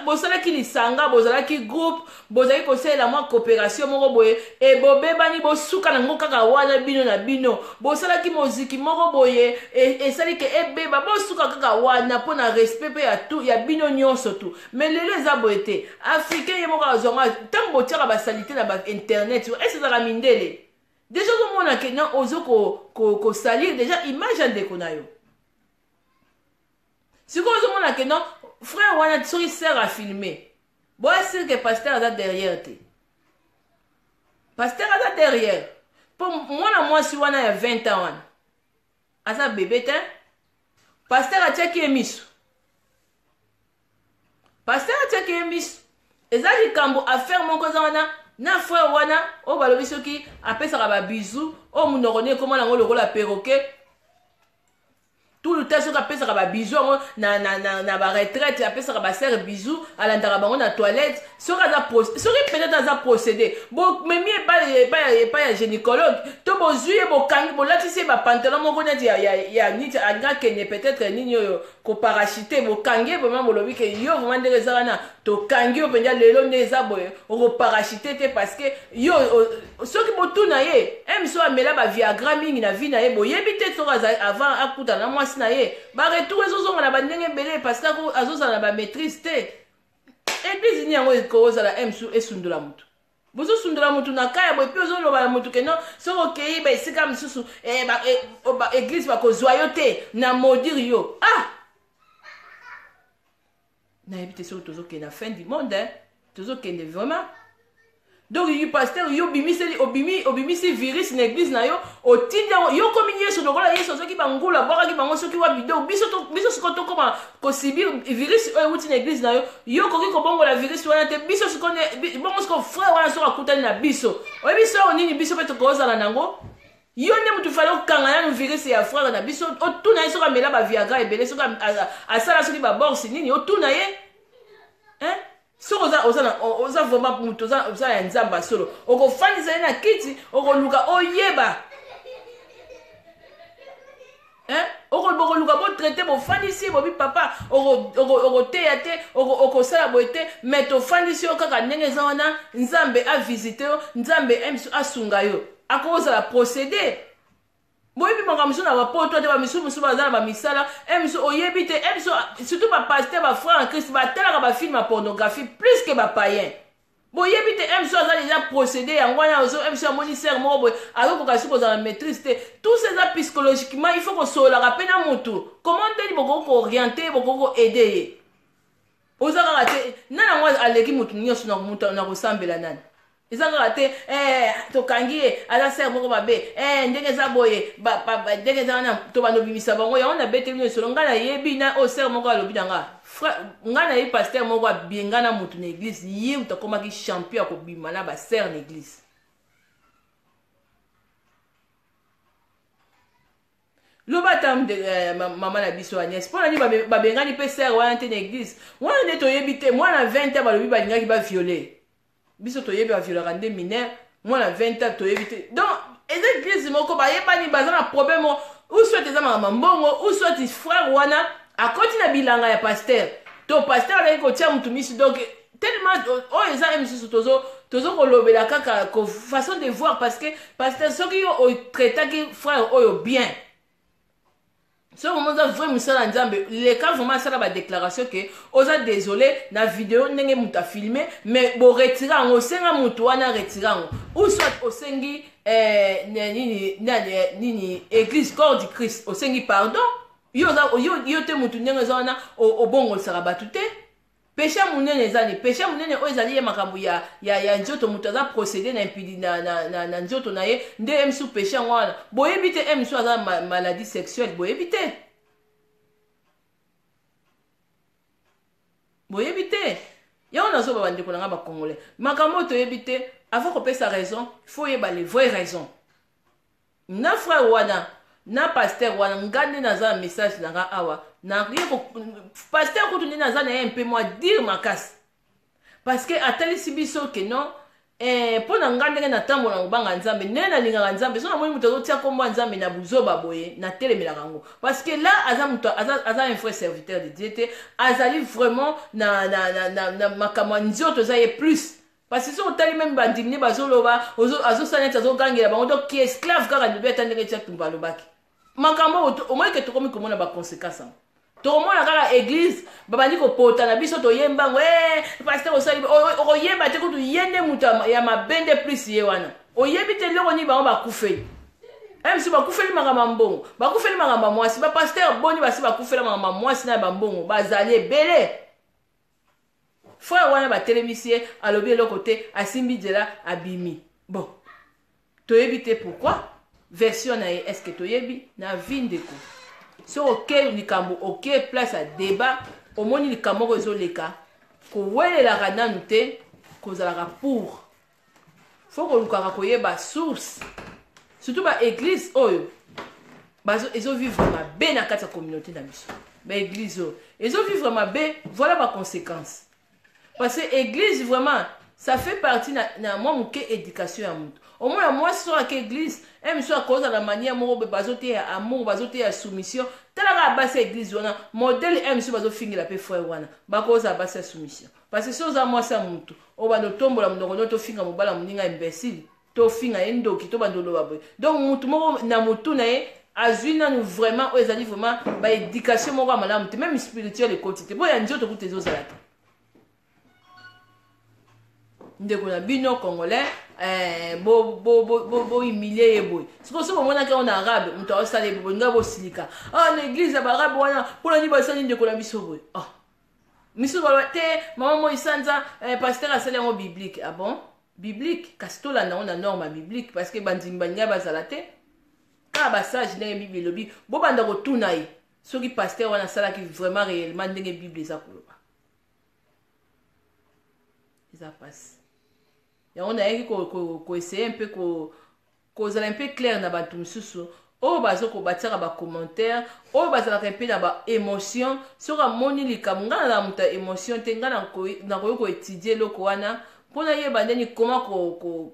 Bosalaki lisanga, bozalaki groupe, bozalaki kosalela mwa coopération moko boye, e bobebani, bosuka nango kaka wana bino na bino. Bosalaki moziki moko boye, esali ke ebeba, bosuka kaka wana mpo na respect mpe ya tu ya bino nyonso tu. Mais lelo eza boye te. Africain ye moko azwanga ntango botiaka basalite na ba internet, ese ezalaka mindele. Deja ozomona ke na ozo kosalir deja image ya ndeko na yo. Sikoyo ozomona ke non, frère wana soki sœur afilme, boasire ke pasteur aza derrière te. Pasteur aza derrière mpo mwana mwasi wana ya 20 ans wana aza bebe te. Pasteur atiaki ye miso, pasteur atiaki ye miso. Eza likambo, affaire moko eza wana na frère wana oyo balobi soki apesaka babizu, oyo monoko ne ekóma nango lokola perroquet tout le temps. Soki apesaka babizu yango na baretraite, apesaka basœur bizu, alandaka bango na toilette. Soki aza, soki peut-être aza procédé, bomemi epai ya gynécologue to bozwi ye, bokangi, bolatisi ye bapantalon moko neti ya niti, alingi akende peut-être nini oyo koparachute, bokangi ye vraiment, bolobi ke yo vraiment, ndenge eza wana, tokangi yo mpenza lelo, nde eza boye, okoparachute te. Parce que yo soki botuna ye, miso amela baviagra mingi na vie na ye, boyebi te soki avant akutana na mwasi na ye, baretour ezozonga na bandenge ebele, parce que azozala na bamaîtrise te. Église nini yango ekozala msu esundola motu? Bozosundola motu na kaya boye, mpe ozoloba na motu ke non, soki okei ba esika mosusu, église bakozwa yo te na maudire yo. Ah, nayebi te soki tozokende na fin du monde, eh? Tozokende vraiment. Donc yo pasteur, yo obimiseli, obimi, obimisi virus na église na yo, otindi yango, yo komi Yesu. Lokola Yesu azwaki bangulu, abwakaki bango soki wapi. Donc biso sikoyo tokóma kosubir virus oyo ewuti na église na yo. Yo okoki kobongola virus wana te. Biso sikoyo, bongo sikoyo frère wana soki akutani na biso, oyebi soko nini biso mpe tokozala nango? Yo nde motu fale okanga nanu virus ya frère na biso, otuna ye soki amela baviagra ebele, soki asala soki baborse nini, otuna ye, hein? Soki oza vraiment moto oza ya Nzambe solo, okofandisa ye na kiti, okoluka oyeba, hein? Bokoluka botraite, bofandisi ye, bobi: "Papa, okoteya te, okosala boye te, mais tofandisi yo kaka ndenge eza wana. Nzambe avisite yo, Nzambe biso asunga yo." Akozala procédé. Boyebi makambo mosusu na bapoto te, bamisusu mosusu baza na bamisala e mosusu oyebi te. E mosusu, surtout bapasteur, bafrère en Christ batalaka bafilm ya pornographie plus que bapayen. Boyebi te, e mosusu aza déjà procédé yango wana. E mosusu amoni sœur moko boye, azokoka soki kozala na maîtrise te. Tout ça eza psychologiquement, il faut kosololaka mpe na motu. Comment, ndeni bokoki kooriente, bokoki koaide ye? Oza kaka te nani yango aleki motu nyonso na kosambela. Nani eza kaka te, tokangi ye, aza sœur moko mabe, ndenge eza boye, ndenge eza wana, tobanda obimisa bango yango. Nabeteli bino lisolo. Ngai nayebi na oyo sœur moko alobi na nga. Ngai nayebi pasteur moko abenga na motu na église. Ye moto akomaki champion ya kobima na basœur na église. Loba ata mama na biso Agnès, mpo na nini babengani mpe sœur wana te na église wana? Nde toyebi te. Mwana 20 ans, balobi balingaki baviole. Biso toyebi baviolaka nde mineur. Mwana 20 ans, toyebi te. Donc eza église moko bayebani, baza na problème, ou soit eza makambo mbongo, ou soit frère wana akoti na bilanga ya pasteur, to pasteur azalaki kotia motu misu. Donc tellement oyo eza ye misusu, tozo kolobela kaka façon de voir, parce que pasteur, soki yo otraitaki frère oyo bien, soki omo oza vrai mosala ya Nzambe, leka vraiment asala badéclaration ke oza désolé na video ndenge moto afilme, mais boretire yango, osenga moto wana retire yango, ou soit osengi nini, nani, nini, église Corps du Christ, osengi pardon. Yo, yo te motu ndenge eza wana, obongolisaka bato te. Péché monene eza ni péché monene oyo ezali ye makambo ya nzoto. Moto aza procédé na impidi na nzoto na ye nde ye misu péché yango wana. Boyebi te, ye misu aza maladie sexuelle, boyebi te, boyebi te. Yango nazoba, bandeko na nga bacongolais, makambo oyo toyebi te. Avant kopesa raison, faut oyeba les vraies raisons na frère wana, na pasteur wana. Nga nde naza na message na nga awa na pasteur kutu nde naza na ye mpe mwa dire makasi, parce que atalisi biso ke non. Eh, mpo na ngai ndenge natambola na kobanga nzambe ndenge nalingaka nzambe soki namoni moto azotia nkombo ya nzambe na buzoba boye natelemelaka yango parce que là aza moto aza, aza un vrai serviteur de dieu te azali vraiment na, na, na, na, na makambo ya nzoto eza ye plus parce que soki otali meme bandimi nde bazoloba azosala neti azogangela bango donc ki esclave kaka lilobi ata ndenge tia tumba alobaki makambo oyo omoni ke tokomi komona baconséquence yango tokomona kaka eglise babandi kopota na biso toyemba yango eh, paster osali okoyeba te kutu ye nde moto ya mabe nde plus ye wana oyebi te eloko nini bango bakufeli mc bakufeli makambo ya mbongo bakufeli makambo ya mwasi bapaster boni basi bakufela makambo ya mwasi na ya bambongo bazali ebele frère wana batelemisi ye alobi eloko te asimbi nzela abimi bon toyebi te pourquoi version na ye est ce que toyebi na vie ndeko soki oke likambo oke place ya débat omoni likambo moko ezoleka kowelelaka nanu te kozalaka pour fo kolukaka koyeba source surtout ba église oyo ezovivre mabe na kati ya communauté na biso ba église oyo ezovivre mabe voilà ba conséquence parce que église vraiment ça fait partie na, na mwa moke éducation ya moto omona mwasi soki ake église e mosusu akozala na manière moko boye bazoteya amour bazoteya soumission tala kaka basi ya église wana modèle e mosusu bazofingela mpe frère wana bakozala basi ya soumission parce que soki oza mwasi ya motu obanda otombola monoko no tofinga mobala moninga imbécile tofinga ye ndoki tobanda oloba boye donc motu moko na motu na ye azwi nanu vraiment oyo ezali vraiment baéducation moko ya malamu te meme spirituel ekoti te boya nzoto kutu ezozala te ndeko na bino congolais eh, bohumilie ye boye sikoyo soki bomonaki yango na arabe moto aosala ye boye bolinga bosilika ah na eglise ya baarabe wana mpona nini basali ndeko na biso boye ah misusu baloba te mama moi sanza eh, pasteur asali yango biblique ah bon biblique kasi tolanda yango na norme ya biblique parce que bandimi balingai bazala te kaka basage ndenge bible elobi bobanda kotuna ye soki pasteur wana asalaki vraiment réellement ndenge bible eza koloba eza mpasi yango nayaki koessaye mpe ko, kozala mpe claire na bato mosusu oyo bazo kobatiaka bacommentaire oyo bazalaka mpe na baémotion soki amoni likambo ngai nazala moto ya émotion te ngai nakoki koétudie eloko wana mpo nayeba ndeni koma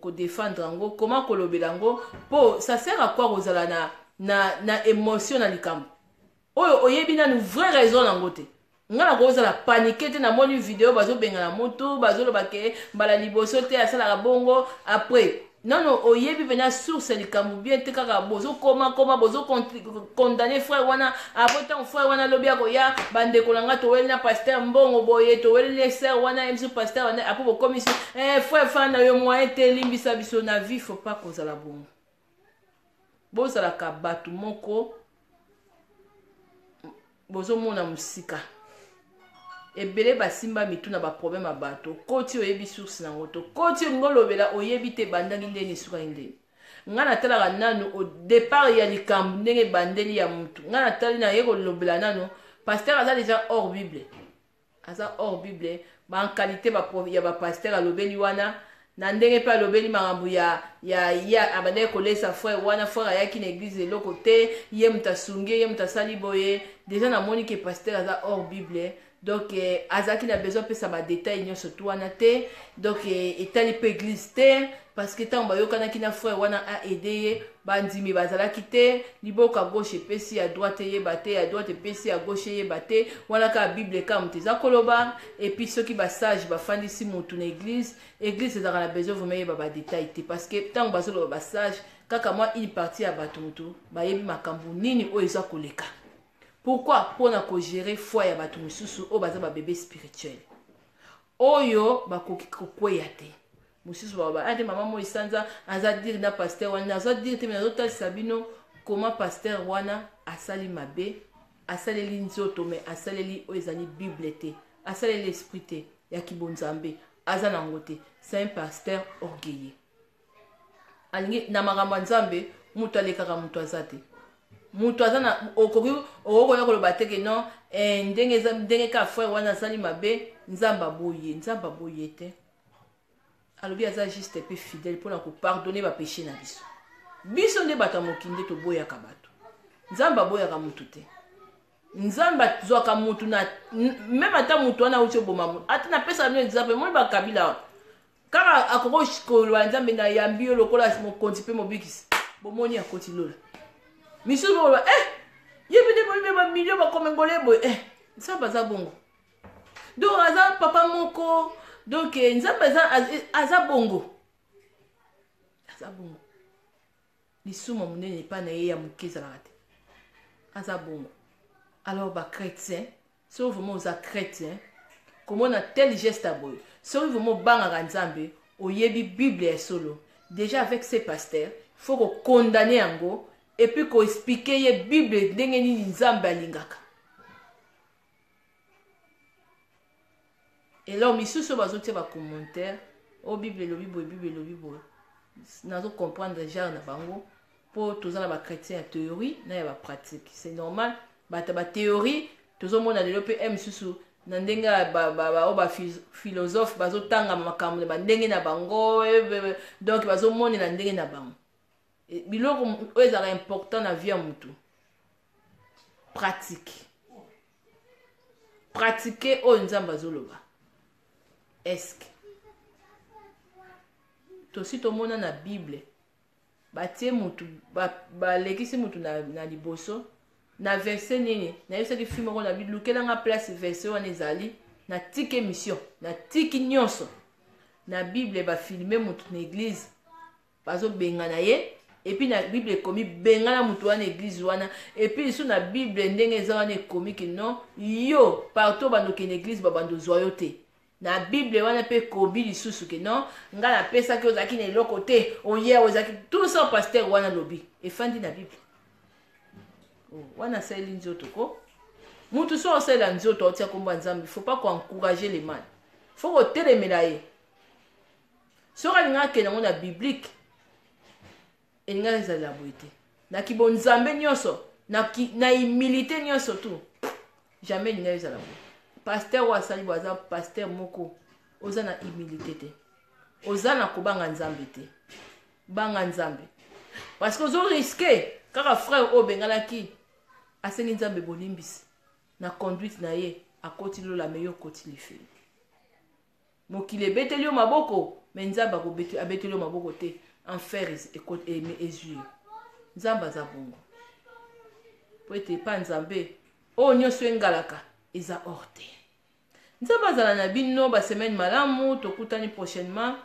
kodefendre ko, ko yango koma kolobela yango mpo ça sert à quoi kozala na, na, na émotion na likambo oyo oyebi nanu vraie raison nango te nga nakozala panike te namoni video bazobengana motu bazoloba ke mbala liboso te asalaka bongo après nano oyebi mpena source ya likambo bien te kaka bozokoma koma bozokondane frère wana apres ntango frère wana alobi akoya bandeko na nga toweli na paster mbongo boye toweli ser wana ye biso paster wana apres bokomisi eh, frère fana yo moyen te limbisa biso na vie faut pas kozala bongo bozalaka bato moko bozomona mosika ebele basimba mitu na baproblème ya bato okoti oyebi source nango to koti olingi olobela oyebi te ebandaki ndeni esukaki ndeni ngai natalaka nanu au départ ya likambo ndenge ebandeli ya mutu ngai natali naye kolobela nanu pasteur aza deja hors bible aza hors bible ba qualité ba ya ba pasteur alobeli wana na ndenge mpe alobeli makambo ya ya ye abandaki kolesa frère wana frère ayaki na eglise eloko te ye moto asungi ye moto asali boye deja namoni ke pasteur aza hors bible donc eh, azalaki na besoin apesa badetail nyonso tu wana te donc eh, etali mpe eglise te parce que ntango bayokanaki na frère wana aide ye bandimi bazalaki te liboko ya gauche epesi ya droite eyeba te ya droite epesi ya gauche eyeba te wana kaka bible kaka moto eza koloba epuis soki basage bafandisi motu na eglise eglise ezalaka na besoin vraimen eyeba badetail te parce que ntango bazoloba basage kaka mwa une partie ya bato motu bayebi makambo nini oyo eza koleka pourquoi mpona kogere foi ya bato mosusu oyo baza babebe spirituel oyo bakoki kokweya te mosusu baloba ate ah, mama moi sanza aza dire na pasteur wana naza dire te me nazotalisa bino koma pasteur wana asali mabe asaleli nzoto me asaleli oyo ezali bible te asaleli esprit te ya kibonzambe aza nango te c'est un pasteur orgueilleux alingi na makambo ya nzambe moto alekaka moto aza te moto aza na okoki okoki koya koloba te ke non eh, ndenge ndenge kaka frère wana asali mabe nzambe aboyi ye nzambe aboyi ye te alobi aza juste mpe fidèle mpona kopardonne bapeche na biso biso nde bato ya mokili nde toboyaka bato nzambe aboyaka motu te nzambe azwaka motu na meme ata motu wana auti oboma motu ata napesaka bino exemple emoni bakabila wana Kaka akoki koloba Nzambe nayambi yo lokola mokonzi mpe mobikisi. Bomoni akoti lola. Misusu boloba eh ye mpe nde boyebi ba million ba congolais boye eh Nzambe aza bongo. Donc aza papa moko donc eh, Nzambe aza, aza bongo. Aza bongo. Lisumu monene epai na ye ya moke ezalaka te. Aza bongo. Alors ba chrétien, soki vraiment oza chrétien, komona tel geste ya boye, soki vraiment obangaka Nzambe, oyebi Bible ya solo, déjà avec ces pasteurs, faut ko condamner yango et puis ko expliquer ye Bible ndenge nini Nzambe alingaka. Eloko misusu oyo bazotia ba commentaire oyo oh, Bible elobi boye, Bible elobi boye, nazo comprendre genre na bango mpo toza na ba chrétien ya théorie na ya ba pratique, c'est normal. Bato ya ba théorie tozomona lelo mpe misusu na ndenge oyo ba philosophe bazotanga makambo na bandenge na bango, donc bazomonela ndenge na bango biloko oyo ezalaka important na vie ya motu. Pratique, pratique oyo Nzambe azoloba. Eske tosi tomona na Bible batie mutu balekisi mutu na liboso na verset nini? Nayebisaki fi moko na bilukelanga place verset wana ezali na tiki émission na tiki nyonso na Bible bafilme mutu na église bazobengana ye, epuis na Bible ekomi bengana mutu wana église wana, epuis lisusu na Bible ndenge eza wana ekomi ke non, yo partout obanda okende église babanda ozwa yo te. Na Bible wana mpe ekomi lisusu ke non, ngai napesaki ozalaki na eloko te, oye ozalaki tout ça. Pasteur wana lobi efandi na Bible, oh, wana asaleli nzoto ko mutu so asalela nzoto aotia kombo ya Nzambe. Faut pas koencourager le mal, faut kotelemela ye. Soki alingaki akende yango na biblique, elingaki ezalela boye te. Na kibonzambe nyonso, na humilité nyonso, tout jamais elingaki ezala boye. Pasteur oyo asali boye aza pasteur moko oza na humilité te, oza na kobanga Nzambe te. Banga Nzambe, parce que ozo risque kaka frère oyo obenganaki asengi Nzambe bolimbisi na conduite na ye, akoti lola, me yo okoti lifelo. Mokili ebeteli yo maboko, me Nzambe abeteli yo maboko te. Enfer ezwi yo. Nzambe aza bongo po ete epa Nzambe oyo nyonso engalaka eza or te. Nzambe azala na bino. Basemaine malamu, tokutani prochainement.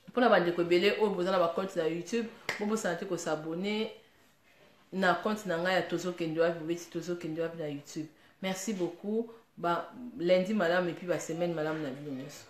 Mpona bandeko ebele oyo boza na bacompte na YouTube, bobosana te kosabone na compte na ngai ya Tozokende Wapi. Bobeti Tozokende Wapi na YouTube. Merci beaucoup, ba lundi malamu epuis basemaine malamu na bino nyonso.